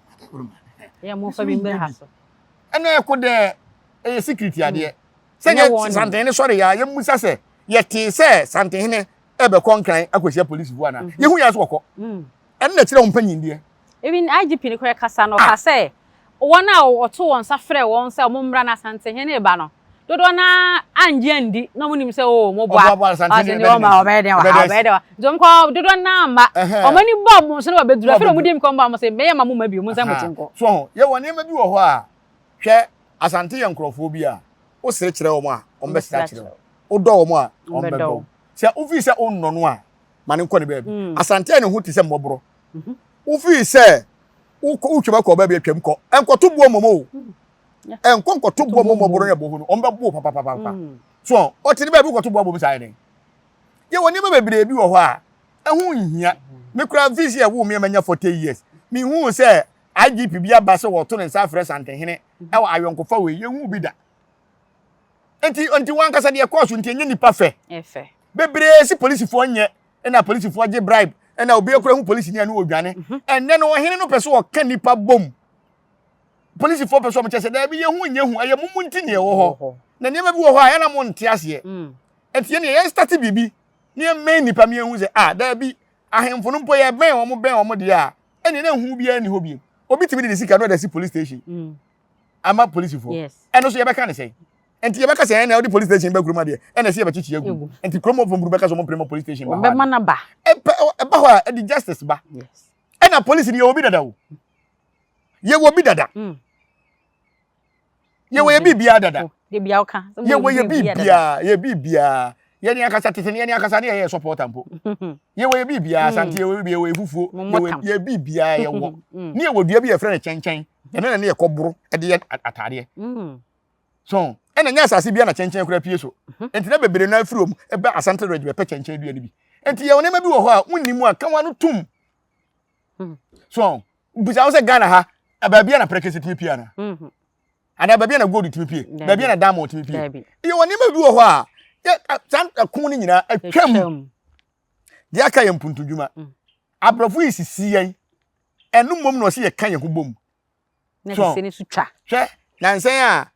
yɛ mo fa bi mbɛ ha so ɛno ɛko dɛ ɛyɛ security mm. adeɛ sɛ nyɛ santehene sɔre yɛ a yɛmmusa sɛ yɛtee sɛ santehene ɛbɛkɔ nkran akɔhyia polisifoɔ anaa mhm. yɛhu yɛ so wɔkɔ mm. ɛno na kyerɛ wo mpanyindeɛ even IGP no koraa kasa no ɔka ah. sɛ Wɔn a wɔto wɔn nsa frɛ wɔn sɛ wɔmmra na Asantehene reba no, dodoɔ no ara angye andi na wɔnim sɛ oo moboa Asantehene wɔn ba wɔbɛyɛ dɛn wɔ ha wɔbɛyɛ dɛn wɔ ha nti wɔn kɔ dodoɔ no ara amma wɔn ani bɔ wɔn so na wɔabɛduru afei na wɔn di nkɔm ba wɔn sɛ mɛyɛ ma mo mma bio mo nsa mo ti nkɔ. So ho yɛwɔ nneɛma bi wɔ hɔ a hwɛ Asante yɛ nkurɔfoɔ bi a wosere kyerɛ wɔn a wɔn bɛsere akyerɛ wo wodɔ wɔn a wɔn bɛdɔ wo sɛ wofii sɛ wonnɔ no a ma no nkɔ ne baabi mm. Asante a ne ho te sɛ mmɔborɔ mhm. wofii sɛ wokɔ wotwam akɔ baabi atwam kɔ ɛnkɔto boɔ mmom o ɛnkɔ nkɔto boɔ mmom ɔboro ne ɛbɔ ho no wɔn bɛbo papapapa mm. so ɔte ne baabi kɔto boɔ abom saa yɛ dɛn yɛwɔ nneɛma bebree bi wɔ hɔ a ɛho nhia me kura mfisi a ɛwɔ mi a manya 40 years mehu sɛ IGP bi aba sɛ wɔto ne nsa afrɛ Santehene ɛwɔ ayɔnkofa wei yɛhu bi da nti nti wɔn ankasa deɛ kɔɔ so nti ɛnyɛ nipa fɛ bebree si polisifoɔ nyɛ ɛna polisifoɔ gye bribe ɛna obi akura hu polisi ni ɛna odwane mhm. ɛnɛ no ɔhene no pɛ so ɔka nipa bom polisifoɔ pɛ so ɔmo kyɛ sɛ daabi yɛ hu nyɛ hu ɛyɛ mumu nti na ɛwɔ hɔ na nneɛma bi wɔ hɔ a ɛna mo nte aseɛ mm. ɛnti yɛn yɛn start biribi ne yɛn mmɛn nipa mi ehu sɛ ah daabi ahemfo no mpo yɛ bɛn wɔn bɛn wɔn deɛ a ɛna ɛna hu biara ni hɔ bio obi tumi de ne sika no ɛda si police station mm. ama polisifoɔ ɛno so yɛbɛka ne sɛn nti yɛbɛka sɛ ɛna wode police station bɛ kurom adeɛ ɛna ɛsɛ yɛbɛkyekye agu nti kurom ɔfo mburu bɛka sɛ ɔmo mpere ma police station ba hɔ ɔbɛma no ba ɛba hɔ a ɛde justice ba ɛna police ni yɛwɔ bi dada o yɛwɔ bi dada mm. yɛwɔ yɛ biribiara dada yɛwɔ yɛ biribiara yɛ biribiara. Yɛne ankasa tete no yɛne ankasa ne yɛyɛ supporter mpo. Yɛwɔ yɛ biribiara asante yɛwɔ biribi yɛwɔ yɛ fufuo yɛwɔ yɛ biribiara yɛwɔ. Ne yɛwɔ dua bi yɛfrɛ no kyɛnkyɛn. Ɛno na ne yɛkɔ boro de yɛ ataadeɛ. So ɛna nyɛ asase bi na kyɛnkyɛn koraa pie so. Nti na bebree no afiri wɔn ɛbɛ asante reg bɛpɛ kyɛnkyɛn dua no bi. Nti yɛwɔ nneɛma bi wɔ hɔ a wonni mu a ka wɔn ano tum. So bisa wo sɛ Ghana ha baabi a na prɛkɛsɛ tumi pie ana? Anaa baabi a na gold tumi pie? Baabi a na diamond tumi pie? Yɛwɔ nneɛma bi wɔ hɔ a saa ɛko no nyinaa atwam. Deɛ aka yɛ mpuntudwuma. Aborɔfo yi sisi yɛn. Ɛno mmom na ɔsɛ yɛka yɛn ho bom. Na sisi no so twa. Hwɛ, nansa yi a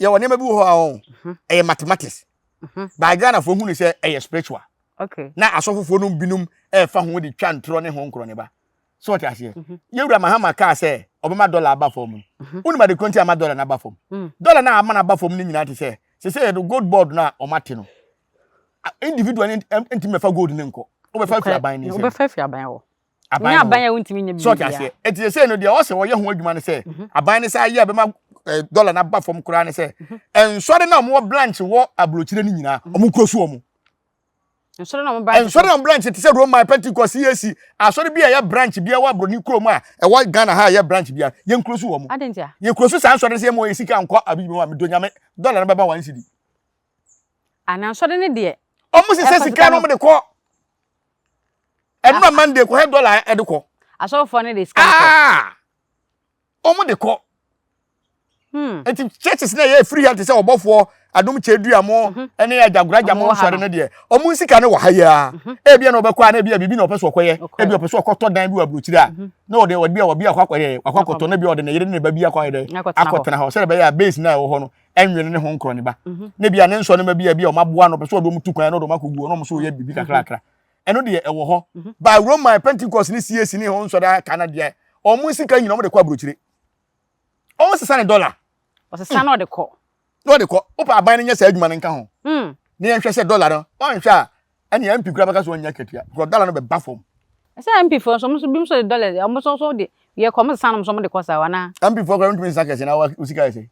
yɛwɔ nneɛma bi wɔ hɔ a ɔn, mhm. ɛyɛ mathematics. Mhm. By Ghanafoɔ hu ne sɛ ɛyɛ spiritual. Okay. Na asɔfofoɔ no binom ɛrefa ho de twa ntorɔ ne ho nkorɔ ne ba. So ɔte aseɛ. Mhm. Yɛwura Mahama kaa sɛ ɔbɛma dɔla aba fam no. Wonim ade koro nti ama dɔla no aba fam. Mm. Dɔla no a ama no aba fam no nyinaa te sɛ sɛ sɛ yɛde gold board no a ɔmate no. Individual no ntumi bɛfa gold no nkɔ. Wobɛfa afiri aban no nsam. Wobɛfa afiri aban hɔ. aban no aban a wontumi nyɛ biribiara. Sɛ aseɛ. Eti sɛ no deɛ ɔsɛ ɔyɛ ho adwuma no sɛ mhm. aban no sɛ ayɛ a bɛma eh, dɔla no aba fam koraa ne sɛ mhm. nsɔre na wɔwɔ branch wɔ aburokyire no nyinaa mhm. wɔn kuro so wɔn. Nsɔre na wɔn branch. Nsɔre na wɔn branch te sɛ Roman Pentecost CAC asɔre bi a ɛyɛ branch bi a ɛwɔ aburoni kurom a ɛwɔ Ghana ha a ɛyɛ branch bi a yɛn kuro so wɔn. Adentia. Yɛn kuro so saa nsɔre sɛ yɛn mo yɛ sika nkɔ abibi mu a medɔ nyame dɔla no bɛba wɔn cedi. Ana nsɔre ne deɛ. Wɔn sisɛ sika no wɔn de kɔ. Ɛno na Monday kɔhɛ dɔla ɛde kɔ. Asɔfoɔ no de sika kɔ. Ah! Wɔn de kɔ. Hmm. Nti churches na ɛyɛ free ha te sɛ ɔbɔfoɔ adom kyɛ dua mo mhm. ɛne agyagoragya mo nsɔre no deɛ wɔn sika no wɔ ha yi ara. Mhm. Ebi na ɔbɛkɔ a na ebi a biribi na ɔpɛ so ɔkɔyɛ. Ebi ɔpɛ so ɔkɔtɔ dan bi wɔ aburokyire a mhm. na ɔde ɔde bi a ɔbi akɔ akɔyɛ akɔ akɔtɔ na bi ɔde ne yere ne ne ba bi akɔ ayɛ dɛ akɔtena hɔ sɛdeɛ ɛbɛyɛ a base na ɛwɔ hɔ no ɛnwene ne ho nkorɔ ne ba. Na bi a ne nsɔ ne ma bi a bi a ɔmo aboa no ɔpɛ so ɔde ɔmo tu kwan na ɔde ɔmo akɔgu hɔ na ɔmo so yɛ biribi kakrakra. Ɛno deɛ ɛwɔ hɔ. Mhm. Ba Roman Pentecost ne CAC ne ho nsɔre aka no deɛ wɔn sika nyina wɔn de kɔ aburokyire. Wɔn sesa ne dɔla. Ɔsesa na ɔde kɔ. Na ɔde kɔ. Wopɛ aban no nyɛ saa adwuma no nka ho. Mm. Ne yɛnhwɛ sɛ dɔla no wɔnhwɛ a ɛne MP kura bɛka so wɔnyɛ akatua because dɔla no bɛba fam. Ɛsɛ MP foɔ nso wɔn nso bi nso de dɔla wɔn nso nso de yɛ kɔ wɔn sesa no nso wɔn de kɔ saa wana. MP foɔ kura ntumi nsa kɛse na wo sika yɛ sɛ.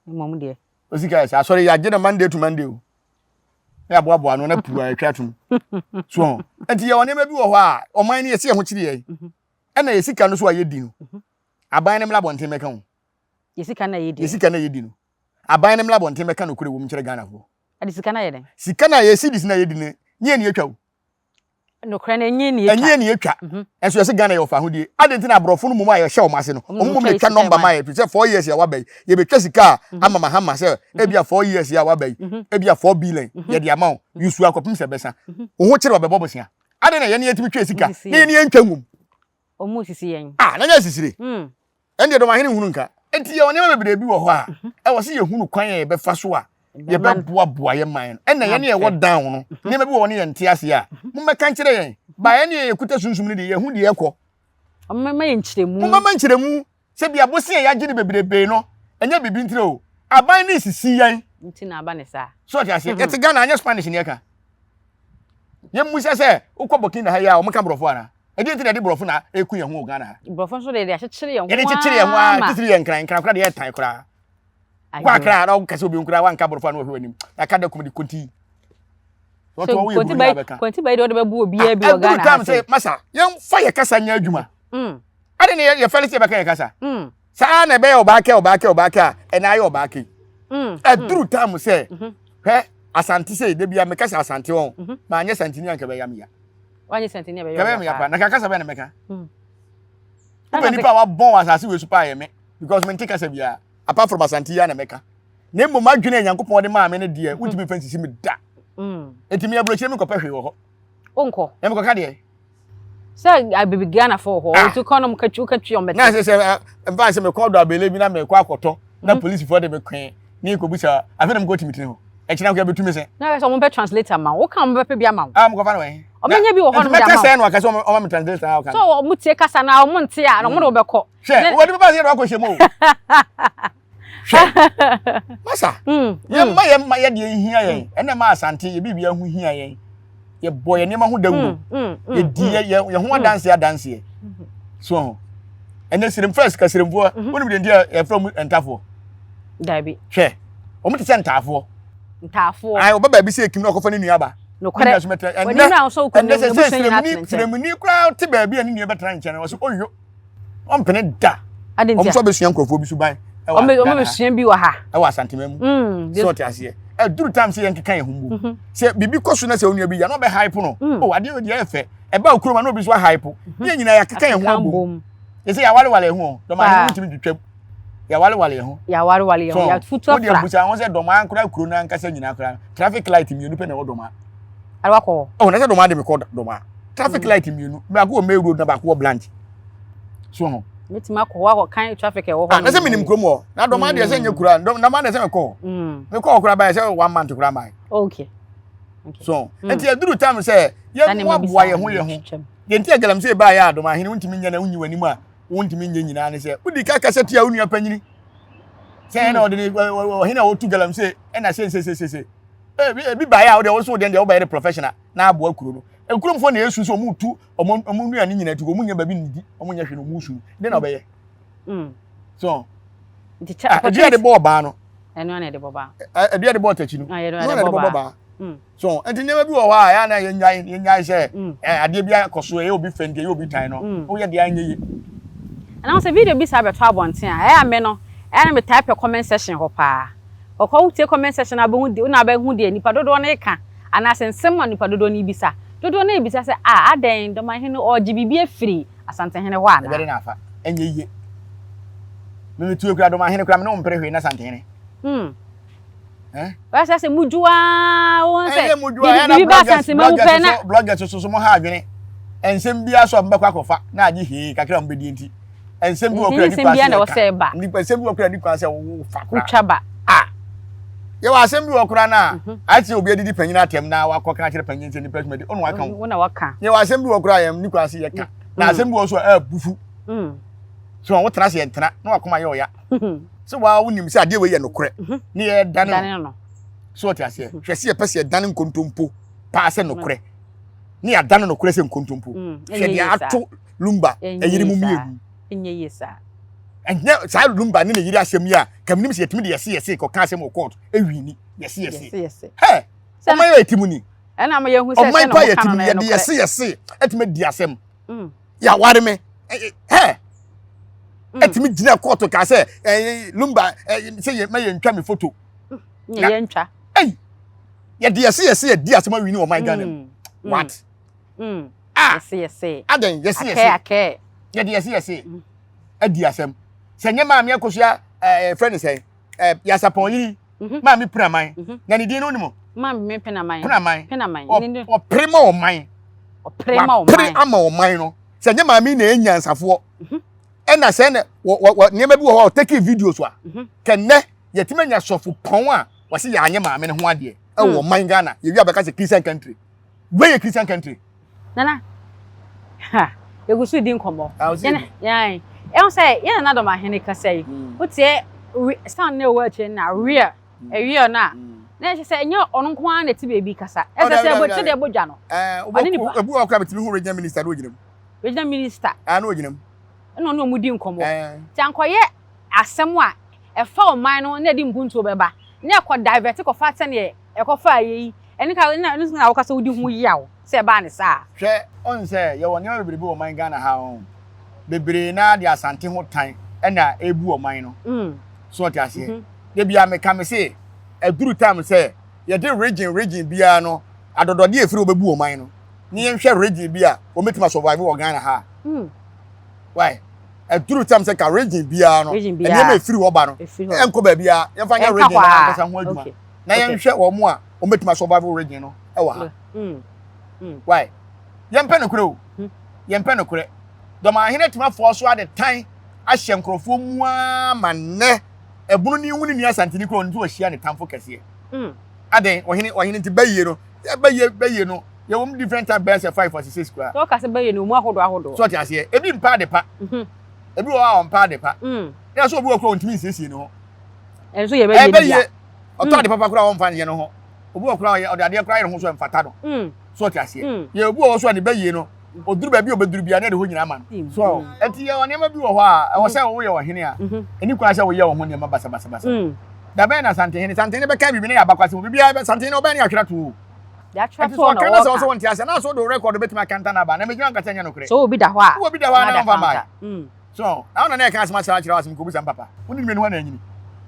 Mmom deɛ. Wo sika yɛ sɛ asɔre yɛ agye na Monday to Monday o. na yɛaboaboa ano na puu a yɛtwa atom so ho nti yɛwɔ nneɛma bi wɔ hɔ a ɔman no yɛsi yɛn ho kyerɛ yɛn mhm. ɛna yɛ sika no so a yɛdi no mhm. aban no mmla abɔnten mɛka ho yɛ sika na yɛdi yɛ sika na yɛdi no aban no mmla abɔnten mɛka nokorɛ wɔ mu kyerɛ Ghanafoɔ ɛde sika na yɛ dɛn sika na yɛ cedis na yɛdi no nyɛ ne yɛtwa o Nokorɛ no, ɛnyɛ ne yɛtwa. Ɛnyɛ ne yɛtwa. Mhm. Ɛnso yɛsɛ Ghana yɛ ɔfa ahodie. Adɛn nti na aborɔfo no mmom a yɛhyɛ wɔn ase no, wɔn mmom na ɛtwa nɔmba ma yɛ. Firi sɛ 4 years a waba yi, yɛbɛtwa sika a mhm. ama Mahama sɛ mhm. ebia 4 years a waba yi, ebia 4 billion yɛde ama wo. Yusu akɔpem sɛ bɛsa. Wo ho kyerɛ wɔbɛbɔ bosea. Adɛn na yɛne yɛtumi twa sika na yɛne yɛntwa ngum? Wɔn sisi yɛn. Ah, na nyɛ sisire. Hmm. Ɛndeɛ dɔm ahene nhunu nka. Enti yɛwɔ nneɛma bebree bi wɔ hɔ a mhm. ɛwɔ sɛ yɛhunu kwan a yɛbɛfa so a yɛbɛboaboa yɛ man no. Ɛna yɛne yɛwɔ down no, mhm. nneɛma bi wɔ hɔ ne yɛnte ase a, mhm. mommɛka nkyerɛ yɛn. Ba yɛne yɛ yɛkuta sunsum no deɛ yɛhu deɛ ɛkɔ. Mommɛma yɛn nkyerɛmu. Mommɛma nkyerɛmu. Sɛ bi abose a yɛagye no bebrebe no, ɛnyɛ biribi ntira o. Aban no sisi yɛn. Nti na aba ne saa. So ɔte aseɛ. Yɛte Ghana anyɛ Spanish ne yɛka. Yɛmmusa sɛ wokɔ Burkina ha yi a wɔka borɔfo anaa? Ɛdeɛ nti na yɛde borɔfo na ɛku yɛn ho wɔ Ghana ha? Borɔfo nso deɛ yɛde akyekyere yɛn ho Yɛde kyekyere yɛn ho ara titiri yɛ nkran nkran koraa deɛ yɛ tan koraa. Kɔ akra na woka sɛ obi nkora wanka borɔfo a na wɔhwɛ w'anim. Na ka da kum de konti. Wɔto wɔn yɛ buroni abɛka. Konti bɛyi deɛ wɔde bɛbu obiara bi wɔ Ghana ha sɛ. Masa yɛmfa yɛ kasa nyɛ adwuma. Mm. Ade ne yɛ fɛle sɛ yɛbɛka yɛ kasa. Mm. Saa na ɛbɛyɛ ɔbaa kɛ ɔbaa kɛ ɔbaa kɛ a ɛna ayɛ ɔbaa kɛ. Mm. Ɛduru tam sɛ mm-hmm. hwɛ asante sɛ da bia meka sɛ asante wɔn mm-hmm. maanyɛ santini anka bɛyɛ me ya. Wanyɛ santini a bɛyɛ me ya pa na kasa bɛyɛ na mɛka. Mm. Wopɛ nipa a wabɔn wɔ asase wei so paa yɛ me because mente kasa biara apart from asante yi a na mɛka. Na mmom adwene a Nyankopɔn de maa me no deɛ wontumi mfa nsisi me da. Enti me aburokyire menkɔpɛ hwee wɔ hɔ. Wonkɔ. Na mekɔka deɛ. Sɛ abibi Ghana fo wɔ hɔ, ah. nti kɔ nom katwi wokatwi ɔmbɛte. Na sɛ sɛ mfa sɛ mekɔ dɔ abele bi na mekɔ akɔtɔ na mhm. polisifoɔ de me kwen ne kɔbusa afei na mekɔ timitini hɔ. Ɛkyena nko yɛbɛtu me sɛ. Na sɛ ɔmo bɛ translator ma wo, woka ɔmo bɛpɛ bi ama wo. Ah, mekɔfa no wɛn. Ɔmo nya bi wɔ hɔ nom de ama wo. Mɛka sɛ no aka sɛ ɔma me translator a ɔka. So ɔmo tie kasa na ɔmo nte a na ɔmo de wo bɛkɔ. Hwɛ, wɔde bɛba sɛ yɛde wakɔhyɛ mu o. Hwɛ, masa, mm, yɛmma mm. yɛmma yɛ deɛ hia yɛn, mm. ɛna ma asante yɛ biribi ho hia yɛn. Yɛbɔ yɛn nneɛma ho dawuro. Yɛdi yɛ yɛn ho adanseɛ adanseɛ. So ho. Ɛnɛ sirim first ka sirimfoɔ, mm-hmm. wonim deɛ nti a yɛfrɛ mu ntafoɔ. Dabi. Hwɛ, wɔn te sɛ ntaafoɔ. Ntaafoɔ. Ayi, ɔba baabi sɛ ekim na ɔkɔfa ne nua ba. Nokorɛ. W'ani mmra ho sɛ wokɔ n'abusua nyinaa tena nkyɛn. Sremuni koraa te baabi a ne nua bɛtena nkyɛn no, ɔsɛ ɔyɔ. Ɔmpene da. Wɔn nso abɛsua nkurɔfoɔ bi suban. Wɔn bɛsua bi wɔ ha. Ɛwɔ Asantema mu. Mm, sɛ ɔte aseɛ. Ɛduru time sɛ yɛnkeka yɛn ho mbom. Mhm. Sɛ biribi kɔ so na sɛ onua bi yɛ na ɔbɛ hype no. Mm. Oh, adeɛ deɛ ɛyɛ fɛ. Ɛba okurom a na obi nso ahype. Mhm. Ne yɛn nyinaa yɛakeka yɛn ho abom. Yɛsɛ yɛawareware yɛn ho. Dɔm ahene ntumi twitwam. Yɛawareware yɛn ho. Yɛawareware yɛn ho. Yɛafutu afra. Wode abusa ho sɛ dɔm ankora kuro no ankasa nyinaa koraa. Traffic light mmienu pɛ na ɛwɔ dɔm a. Adewa kɔ hɔ. Oh, na sɛ dɔm ade mekɔ dɔm a. Traffic mm. light mmienu. Baako wɔ main road na baako wɔ branch. So ho. Metumi akɔ hɔ akɔ kan traffic ɛwɔ hɔ. Ah, na sɛ menim kurom hɔ. Na dɔm adeɛ sɛ nyɛ kura. Dɔm na ma na sɛ mekɔ hɔ. Mm. Mekɔ hɔ koraa bɛyɛ sɛ one month koraa mae. Okay. So, mm. nti aduru time sɛ yɛmmoaboa yɛn ho yɛn ho. Deɛ nti a galamsey baeɛ a dɔm ahene wontumi nyɛ na wonyi w'anim a wontumi nyɛ nyinaa ne sɛ wodi ka kasa tia wo nua panyini sɛ ɛna ɔde ne ɔhene a wɔtu galamsey ɛna sesesesese ebi ebi baeɛ a wode wo so deɛ deɛ wobɛyɛ de professional na aboa kuro no nkuromfoɔ na ɛsu sɛ ɔmo tu ɔmo ɔmo nnuane nyinaa tu ɔmo nyɛ baabi nnidi ɔmo nyɛ hwee na ɔmo su deɛ na ɔbɛyɛ mm. so ɛdua de bɔ ɔbaa no ɛno na ɛde bɔ baa ɛdua de bɔ ɔtakyi no ɛno na ɛde bɔ baa mm. So nti nneɛma bi wɔ hɔ a ɛyɛ na yɛnyae yɛnyae sɛ mm. ɛ adeɛ bi akɔ so ɛyɛ obi fɛ nti ɛyɛ obi tan no mm. woyɛ deɛ anyɛ yie. Ɛna sɛ video bi saa bɛtɔ abɔnten a ɛyɛ a me no ɛyɛ na metaa pɛ comment section hɔ paa. Kɔkɔ wotie comment section a wobɛhu de wona wobɛhu deɛ nipa dodoɔ no reka anaasɛ nsɛm a nipa dodoɔ no rebisa. Dodoɔ no rebisa sɛ a adɛn Dɔmahene no ɔregye biribi afiri Asantehene hɔ anaa? Ɛbɛde na afa ɛnyɛ yie. Memetue kura Dɔmahene kura me ne wo mpere hwee na Asantehene. Mm. Wɔyɛ sɛ mudwo ara wɔn sɛ biribi ba asante ma mu pɛ na. Bloggers so so mo ha adwene nsɛm biara so a mobɛkɔ akɔfa na agye hee kakra a mobɛdi nti nsɛm bi wɔ kura ni kwan sɛ yɛka nipa nsɛm bi wɔ kura ni kwan sɛ wofa kora wotwa ba a yɛwɔ asɛm bi wɔ kora no a mhm. ayɛ sɛ obi adidi panyin atɛm na wakɔ ka kyerɛ panyin sɛ nipa suma di ɔno waka wo yɛwɔ asɛm bi wɔ kora yɛn ni kwan sɛ yɛka na mm. asɛm bi wɔ so a ɛbufu mm. so wɔn wotena se yɛn tena na wakoma yɛ ɔya sɛ waa wonim sɛ adeɛ wei yɛ nokorɛ mhm. ne yɛdane no so ɔte aseɛ mhm. hwɛ sɛ yɛpɛ sɛ yɛdane nkontompo paa sɛ nokorɛ ne yɛadane nokorɛ sɛ nkontompo mm, hwɛ deɛ ato lumba ɛyere mu mmienu ɛnyɛ saa lumba ne ne yere asɛm yi a kaminim sɛ yɛtumi de yɛse yɛse kɔka asɛm wɔ court ɛwi ni yɛse yɛse hɛ ɔman yɛ ɛti mu ni ɔman pa yɛ ti mu ni yɛde yɛse yɛse ɛtumi di asɛm mm. yɛaware me hɛ ɛtumi mm. gyina kɔɔto kaa sɛ ɛɛ lumba ɛɛ sɛ yɛ mɛyɛ ntwa mi foto. Mm, na yɛ ntwa. ɛyi yɛde yɛse yɛse yɛdi asɛm awi ni ɔman Ghana mu mm. what. ah yɛse yɛse. adɛn yɛse yɛse akɛ akɛ. yɛde yɛse yɛse adi asɛm sɛ nyɛ maame akosua ɛɛ fɛn ne sɛn ɛɛ yasapɔn yiri. Mhm. Maame Pinaman. Mhm. Na ne din no wonim? Maame Pinaman. Pinaman. Pinaman. Ɔpere ma ɔman. Ɔpere ma ɔman. Wapere ama ɔman no. Sɛ nyɛ maame na ɛyɛ nyansafoɔ. Mhm. Ɛna sɛ na wɔ wɔ nneɛma bi wɔ hɔ a ɔtɛki videos a. Kɛnɛ yɛtumi anya sɔfo pɔn a wɔsi yɛanyɛ maame no ho adeɛ ɛwɔ mm. ɔman Ghana yɛwi abɛka sɛ Christian country. Wei yɛ Christian country. Nana, ha, yɛgu so di nkɔmmɔ. Yɛn, yɛn, ɛho sɛ yɛn nana dɔm ahene kasa yi, mm. wotie sound na ɛwɔ akyire na rear, ɛrear mm. no a, mm. na ɛhyɛ sɛ ɛnyɛ ɔno nko ara na ɛte baabi kasa. Ɛsɛ sɛ ɛbɔ sɛ deɛ ɛbɔ dwa no. Ɔne nipa. Ebu wɔ kora betumi hu regional minister na ogyina mu. Regional minister. Ah, na ogyina mu. Ɛna ɔne ɔmo di nkɔmmɔ. Ti ankɔyɛ asɛm a ɛfa ɔman no na ɛde mpuntuo bɛba na ɛkɔ divert kɔfa sɛdeɛ ɛkɔfaa yɛ yi, ɛno ka ɛna ɛno na woka sɛ wodi ho yaw sɛ ɛbaa ne saa. Hwɛ, ɔn sɛ yɛwɔ nneɛma bebree bi wɔ ɔman Ghana ha ɔn, bebree naa de Asante ho tan ɛna ɛrebu ɔman no. So ɔte aseɛ? Da biara meka me se, aduru time sɛ yɛde region region biara no adɔdɔdeɛ ɛfiri hɔ bɛbu ɔman no, ne yɛnhwɛ region bi a wɔbɛtumi asurvive wɔ Ghana ha. Why? Ɛduru tam sɛ ka region biara no nneɛma ɛfiri hɔ ba no ɛnkɔ baabiara yɛmfa nyɛ region no ankasa ho adwuma na yɛnhwɛ wɔn a wɔbɛtumi asurvive region no ɛwɔ ha. Mm. Mm. Why? Yɛmpɛ nokorɛ o. Hmm. Yɛmpɛ nokorɛ. Dɔmahene atumi afoɔ so ade tan ahyɛ nkurɔfoɔ mu ara ma nnɛ ɛbono ne hu ne nua Asanteni kura ɔno nso wahyia ne tamfo kɛseɛ. Mm. Adɛn ɔhene ɔhene nti bɛyie no bɛyie bɛyie no yɛwɔ mu different type bɛyɛ sɛ five or six koraa. Sɛ ɔka sɛ bɛyɛ no mu ahodoɔ ahodoɔ. So ɔte aseɛ ebi mpa ade pa. Mhm. Ebi wɔ hɔ a ɔmpa ade pa. Mm. Na so obi wɔ koraa ɔntumi nsiesie ne ho. Ɛno nso yɛ bɛyɛ bi a. Ɔtɔ ade papa koraa ɔmfa nyɛ ne ho. Obi wɔ koraa ɔyɛ ɔde adeɛ koraa yɛ ne ho so ɛmfata no. Mm. So ɔte aseɛ. Mm. Yɛ obi wɔ hɔ so a ne bɛyie no oduru baabi a obeduru bia ne de hɔ nyinaa ma no. So ɛti yɛ wɔ nneɛma bi wɔ hɔ a ɛwɔ sɛ woyɛ ɔhene a ɛni kwan sɛ woyɛ wo ho nneɛma basabasabasa. Da bɛn na Santehene Santehene bɛka biribi na yɛ abakwasɛm biribiara Santehene ɔbɛn ne ahwera to o. Deɛ atwerɛ Ɛnti toɔ sɛ na ɔka na sɛ ɔɔka. ɔsɛ wɔnte aseɛ na sɛ wode wo record bɛtumi akanta no aba na megyina nka sɛ ɛnyɛ nokorɛ. Sɛ wowɔ bi da hɔ a, Wowɔ bi da hɔ a na na ade womfa mmae. akanta. Mm. So na wo nana ɛka asɛm akyerɛ akyerɛ wo asɛm kɔbisa me papa. Wo ne no mmienu hwan na anyini?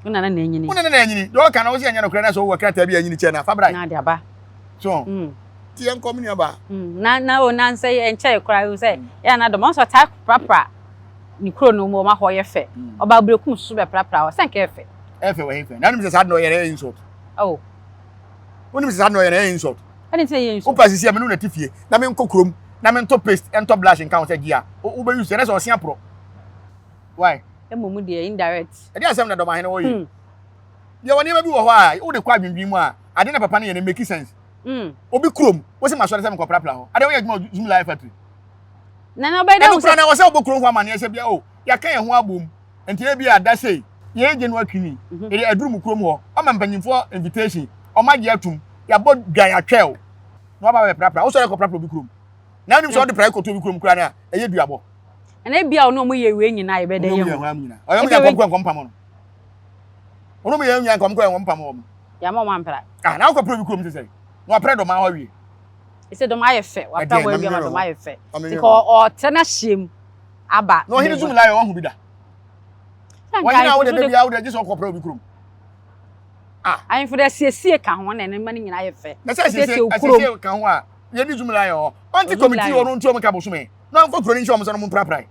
Wo nana na anyini. Wo nana na anyini. Deɛ ɔka no wo sɛ ɛnyɛ nokorɛ na sɛ wowɔ krataa bi a anyini kyɛ no a fa bra. Na ade aba. So Mm. nti yɛnkɔ me nuabaa. Mm. Na na o nansɛ yi ɛnkyɛe koraa ehu sɛ yɛ a na dɔm ɔno nso ɔtaa prapra ne kuro no mu ɔma hɔ yɛ fɛ. Ɔbaa Berekum nso bɛprapra hɔ sɛ nka ɛyɛ fɛ. Ɛyɛ fɛ wɔ he fɛ? Na wonim sɛ saa de na ɔyɛ no ɛyɛ insult. Oh. Wonim sɛ saa de na ɔyɛ no ɛyɛ insult. Ɛne nti na ɛyɛ insult. Wopa sisi a me ne wo na te fie na menkɔ kurom na mentɔ paste ntɔ blush nka ho sɛ gye a wobɛ use ɛnɛ sɛ ɔse aporɔ. Why? Mmom deɛ indirect. Ɛdeɛ asɛm na Dɔmahene wɔ yi. Deɛ wɔ nneɛma bi wɔ hɔ a wode kɔ adwendwen mu a ade na papa no yɛ no make sense. Obi kurom wo se masɔre sɛ mekɔprapra hɔ. Adeɛ woyɛ adwuma wɔ Zoom Live Factory. Nana ɔbɛyɛ dɛ Ɛno koraa na ɛwɔ sɛ wobɔ kurom hɔ amaneɛ sɛ bia o yɛaka yɛn ho abom nti ebi a da sei yɛyɛ January twini yɛde aduru mu kurom hɔ ɔma mpanyinfoɔ invitation ɔma agye atum yɛabɔ dwa yɛatwɛ o na waba bɛprapra wosɔre kɔprapra obi kurom na wonim sɛ wode prae kɔto obi kurom koraa no a ɛyɛ duabɔ. Ɛna ebi a ɔne ɔmo yɛ wei nyinaa yɛbɛda yɛ hu. Ɔyɛ ɔmo yɛ nkɔm kɔ nkɔm pam no. Ɔno mo yɛ nyinaa nkɔm kɔ nkɔm pam wɔn. Yɛama ɔmo ampra. Ah na wokɔpra obi kurom te sɛ na wapra dɔm ahɔ awie. Ɛsɛ dɔm ayɛ fɛ wapra hɔ awie ama dɔm ayɛ fɛ. Nti kɔ ɔtrɛ na hyɛ mu aba. Na ɔhene zoom lion ɔho bi da. Wɔnyina a wode da biara wode gye sɛ ɔkɔpra obi kurom. Ah. Ahemfo de asiesie ka ho na ɛno ma no nyinaa yɛ fɛ. Na sɛ asiesie asiesie ka ho a yɛde zoom lion hɔ. Ɔnte committee hɔ no ntu ɔmo ka bosome. Na ɔmfa kuro no nhyɛ ɔmo sɛ no mo mpraprae.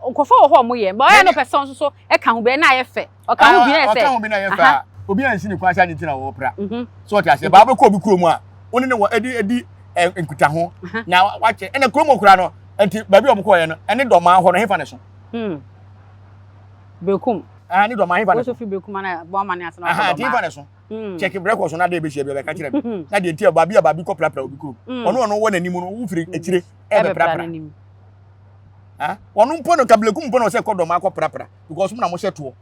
Nkurɔfoɔ wɔ hɔ a ɔmo yɛ. But ɔyɛ no pɛ sɛ ɔnso so ɛka ho bi na ayɛ fɛ. Ɔka ho bi na ayɛ sɛ. Ɔka ho bi na ayɛ fɛ a obi ansi ne kwan sɛ ade nti na wɔpra. So ɔte aseɛ. Baa wobɛkɔ obi kurom a wo ne ne wɔ ɛdi ɛdi nkutaho na wakyɛ ɛna kurom okura no nti baabi a wɔn kɔɔyɛ no ɛne dɔmaa hɔ no hefa ne so. Bekum. Ah, ne dɔmaa hefa ne so. Woso fi bekum ana bɔ ama ne ase na ɔkɔ dɔmaa. Hefa ne so. Check records na de bɛhyia bi ɔbɛka kyerɛ me. Na deɛ nti a baabi a baabi kɔ prapra obi kurom. Ɔno ɔno wɔ n'anim no wofiri akyire ɛbɛprapra. Ɔno mpo no kablekum mpo na ɔsɛ kɔ dɔmaa kɔ prapra because mo na mo hyɛ toɔ.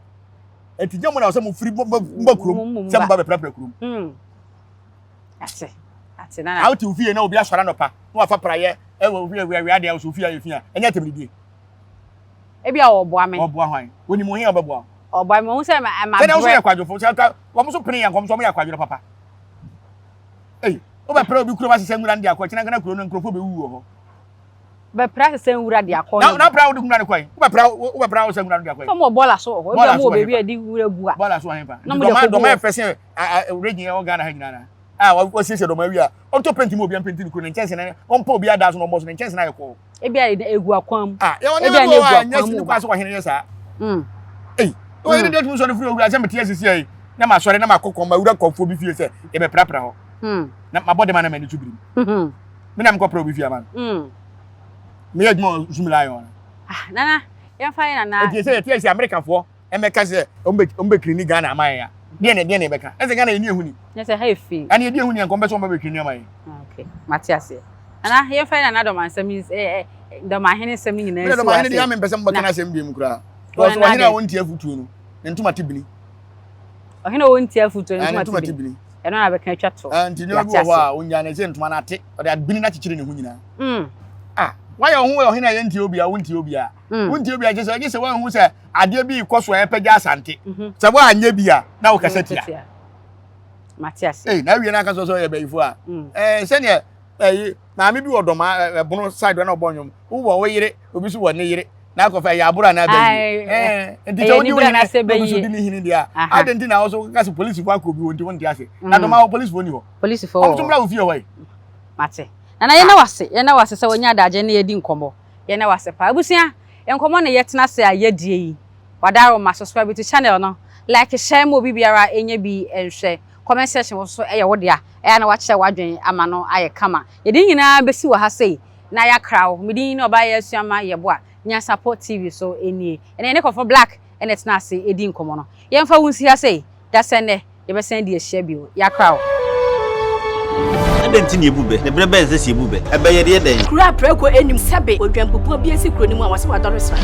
Eti gye mo na ɔsɛ mo firi mo ba kurom sɛ mo ba bɛprapra kurom. Ate. Ate na. Awote ofie na obi asɔre anɔpa na wafa praeɛ ɛwɔ ofie awia awia adeɛ ɔsɛ ofie ayɛ fi a ɛnyɛ atɛmdidie. Ebi a ɔboa me. Ɔboa hwan? Onim ohia ɔbɛboa. Ɔboa me ohun sɛ ma ma brɛ. Sɛdeɛ woso yɛ kwadwofo sɛ nka wɔn so pene yɛn nkɔm so wɔn yɛ akwadworɔ papa. Ei wobɛpra obi kurom asesɛ nwura no de akɔ kyena nkana kuro no nkurɔfoɔ bɛwu wɔ hɔ. Bɛpra asesɛ nwura de akɔ. Na na pra wode nwura no kɔ yi. Wobɛpra wobɛpra wosɛ nwura no de akɔ yi. Sɛ wɔn bɔɔla so wɔ hɔ. Ebi a wɔn wɔ baabi a yɛde nwura gu a. Bɔɔla so wɔ hefa? Na wɔn de akɔ gu hɔ. Dɔm ayɛ fɛ sɛ region ɛwɔ Ghana ha nyinaa na. A wɔasiesie dɔm awie a ɔntɔ penti mu obi ampenti ne kuro ne nkyɛnse na ɔmpɛ obi adaa so na ɔmmɔ so ne nkyɛnse na ayɛ kɔɔ. Ebi a egu akwan mu. Ah, yɛwɔ nneɛma bi wɔ hɔ a ɛnyɛ ne kwan sɛ ɔhene yɛ saa. Ei, ɔhene deɛ tumi sɔre firi owura sɛ mete asisi yi na masɔre na makɔ kɔn mawura kɔmfoɔ bi fie sɛ yɛbɛprapra hɔ. Na mabɔ dɛm ana m'ani so birim. Me na mekɔpra obi fie ama no. Meyɛ adwuma wɔ Zoom Lion. Ah, nana, yɛmfa yɛ nana. Nti sɛ yɛte asi Amerikafoɔ ɛmɛka sɛ ɔmo bɛ kirini Ghana ama yɛn a, deɛ na deɛ na yɛbɛka. Ɛsɛ Ghana yɛni ehu ni. Nyɛ sɛ ha yɛ fi. Ɛne yɛdi ehu ni nkɔm bɛ sɛ ɔmo bɛ kirini ama yɛn. Okay, mate aseɛ. Nana, yɛmfa yɛ nana dɔm asɛm yi ɛ ɛ dɔm ahene nsɛm no nyinaa nsi wɔ ase. Dɔm ahene deɛ ame mpɛ sɛ mobɛka n'asɛm bi mu koraa. Because ɔhene a wɔntie afutuo no, ne ntoma te bini. Ɔhene a wɔntie afutuo no, ne ntoma te bini. Ɛno na bɛka atwa to. Nti nneɛma bi wɔ hɔ a ɔnya ne sɛ ntoma no ate, ɔde abini no akyekyere ne ho nyinaa. Ah, wayɛ wo ho ɔhene a yɛntie obi a wontie obi a. Wontie obi a kyerɛ sɛ ɛgye sɛ woanhu sɛ adeɛ bi rekɔ so a ɛpɛgya asante. Sɛ woanyɛ bi a na wokasa tia. Mate ase. Ei, na awie no aka sɛ sɛ ɔyɛ bayifo a. Ɛɛ sɛdeɛ ɛyi maame bi wɔ dɔm ɛbono side na ɔbɔ nnwom. Wowɔ wo yere, obi nso wɔ ne yere. Na akɔfa ɛyɛ aboro anaa bayi. Ɛɛ nti sɛ wodi wo hene na obi nso di ne hene deɛ a, adɛn nti na wo so woka sɛ polisifoɔ akɔ obi hɔ nti wonte ase. Na dɔm hɔ polisifoɔ ni hɔ. Polisifoɔ wɔ hɔ. Wɔn nso mmra wo fie hɔ yi. Mate. Nana yɛnna wo ase, yɛnna wo ase sɛ wanya adagye ne yɛadi nkɔmmɔ. Yɛnna wo ase paa. Abusua, nkɔmmɔ na yɛtena ase a yɛadie yi. Wadaroma, subscribe to channel no, like, share ma obi biara nyɛ bi nhwɛ. Comment section wo nso ɛyɛ wo dea, ɛyɛ a na wakyerɛ w'adwene ama no ayɛ kama. Yɛde ne nyinaa bɛsi wɔ ha sei na yɛakra wo. Me din ne Ɔbaa Asuama Yeboah, Nyansapɔ TV so nie. Ɛnnɛ yɛne Kɔfɔ Black na ɛtena ase redi nkɔmmɔ no. Yɛmfa wo nsi ha sei, dasɛ nnɛ. Yɛbɛsan adi ahyia bio. Yɛakra wo. Adɛn nti na yebu bɛ? Na bere bɛn na ɛsɛ sɛ yebu bɛ? Ɛbɛ yɛ deɛ dɛn? Kuro a prako nnim sɛbe odwanbubuo bi asi kuro no mu a wɔse wadɔre sra.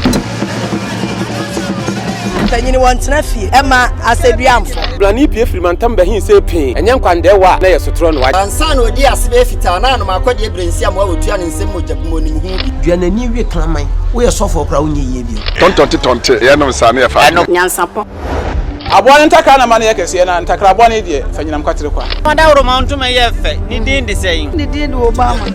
Mpanyini wɔntena fie ɛma asɛduamfo. Blani pue firi mantam bɛhe see pee, ɛnyɛ nkwandɛɛwa a na ɛyɛ sotorɔ na wagye. Ansa na ɔdii ase bɛyɛ fitaa na anom akɔdeɛ berɛ nsi amoa wɔtua ne nsam mogya gu mu ɔnim ho bi. Dua n'ani we kraman. Woyɛ sɔfoɔ koraa wonyɛ yie bio. Tɔntɔnte tɔnte yɛnom saa ne yɛfa adeɛ. Nyansapɔ. Aboa no ntakra na ma no yɛ kɛseɛ, na ntakra bɔne deɛ, fa nyinam kwatere kwa. Ɔdawuroma ntoma yɛ fɛ, ne din de sɛn? Ne din de Obama.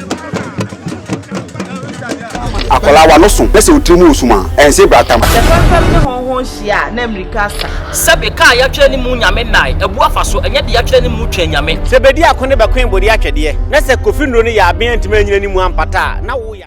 Akwadaa w'ano so na sɛ wo tiri mu resum a, ɛnse bratam. Sɛ fɛmfɛm ne hɔnhɔn hyia a, na mmirika asa. Sɛbe kaa yɛatwerɛ ne mu Nyame nnae, abu afa so, ɛnyɛ de yɛatwerɛ ne mu twɛn Nyame. Sɛ bedi ako ne bɛkoe bode atwɛdeɛ, na sɛ Kofi nnuro no yɛ aben antumi anyina ne mu ampata a, na wo.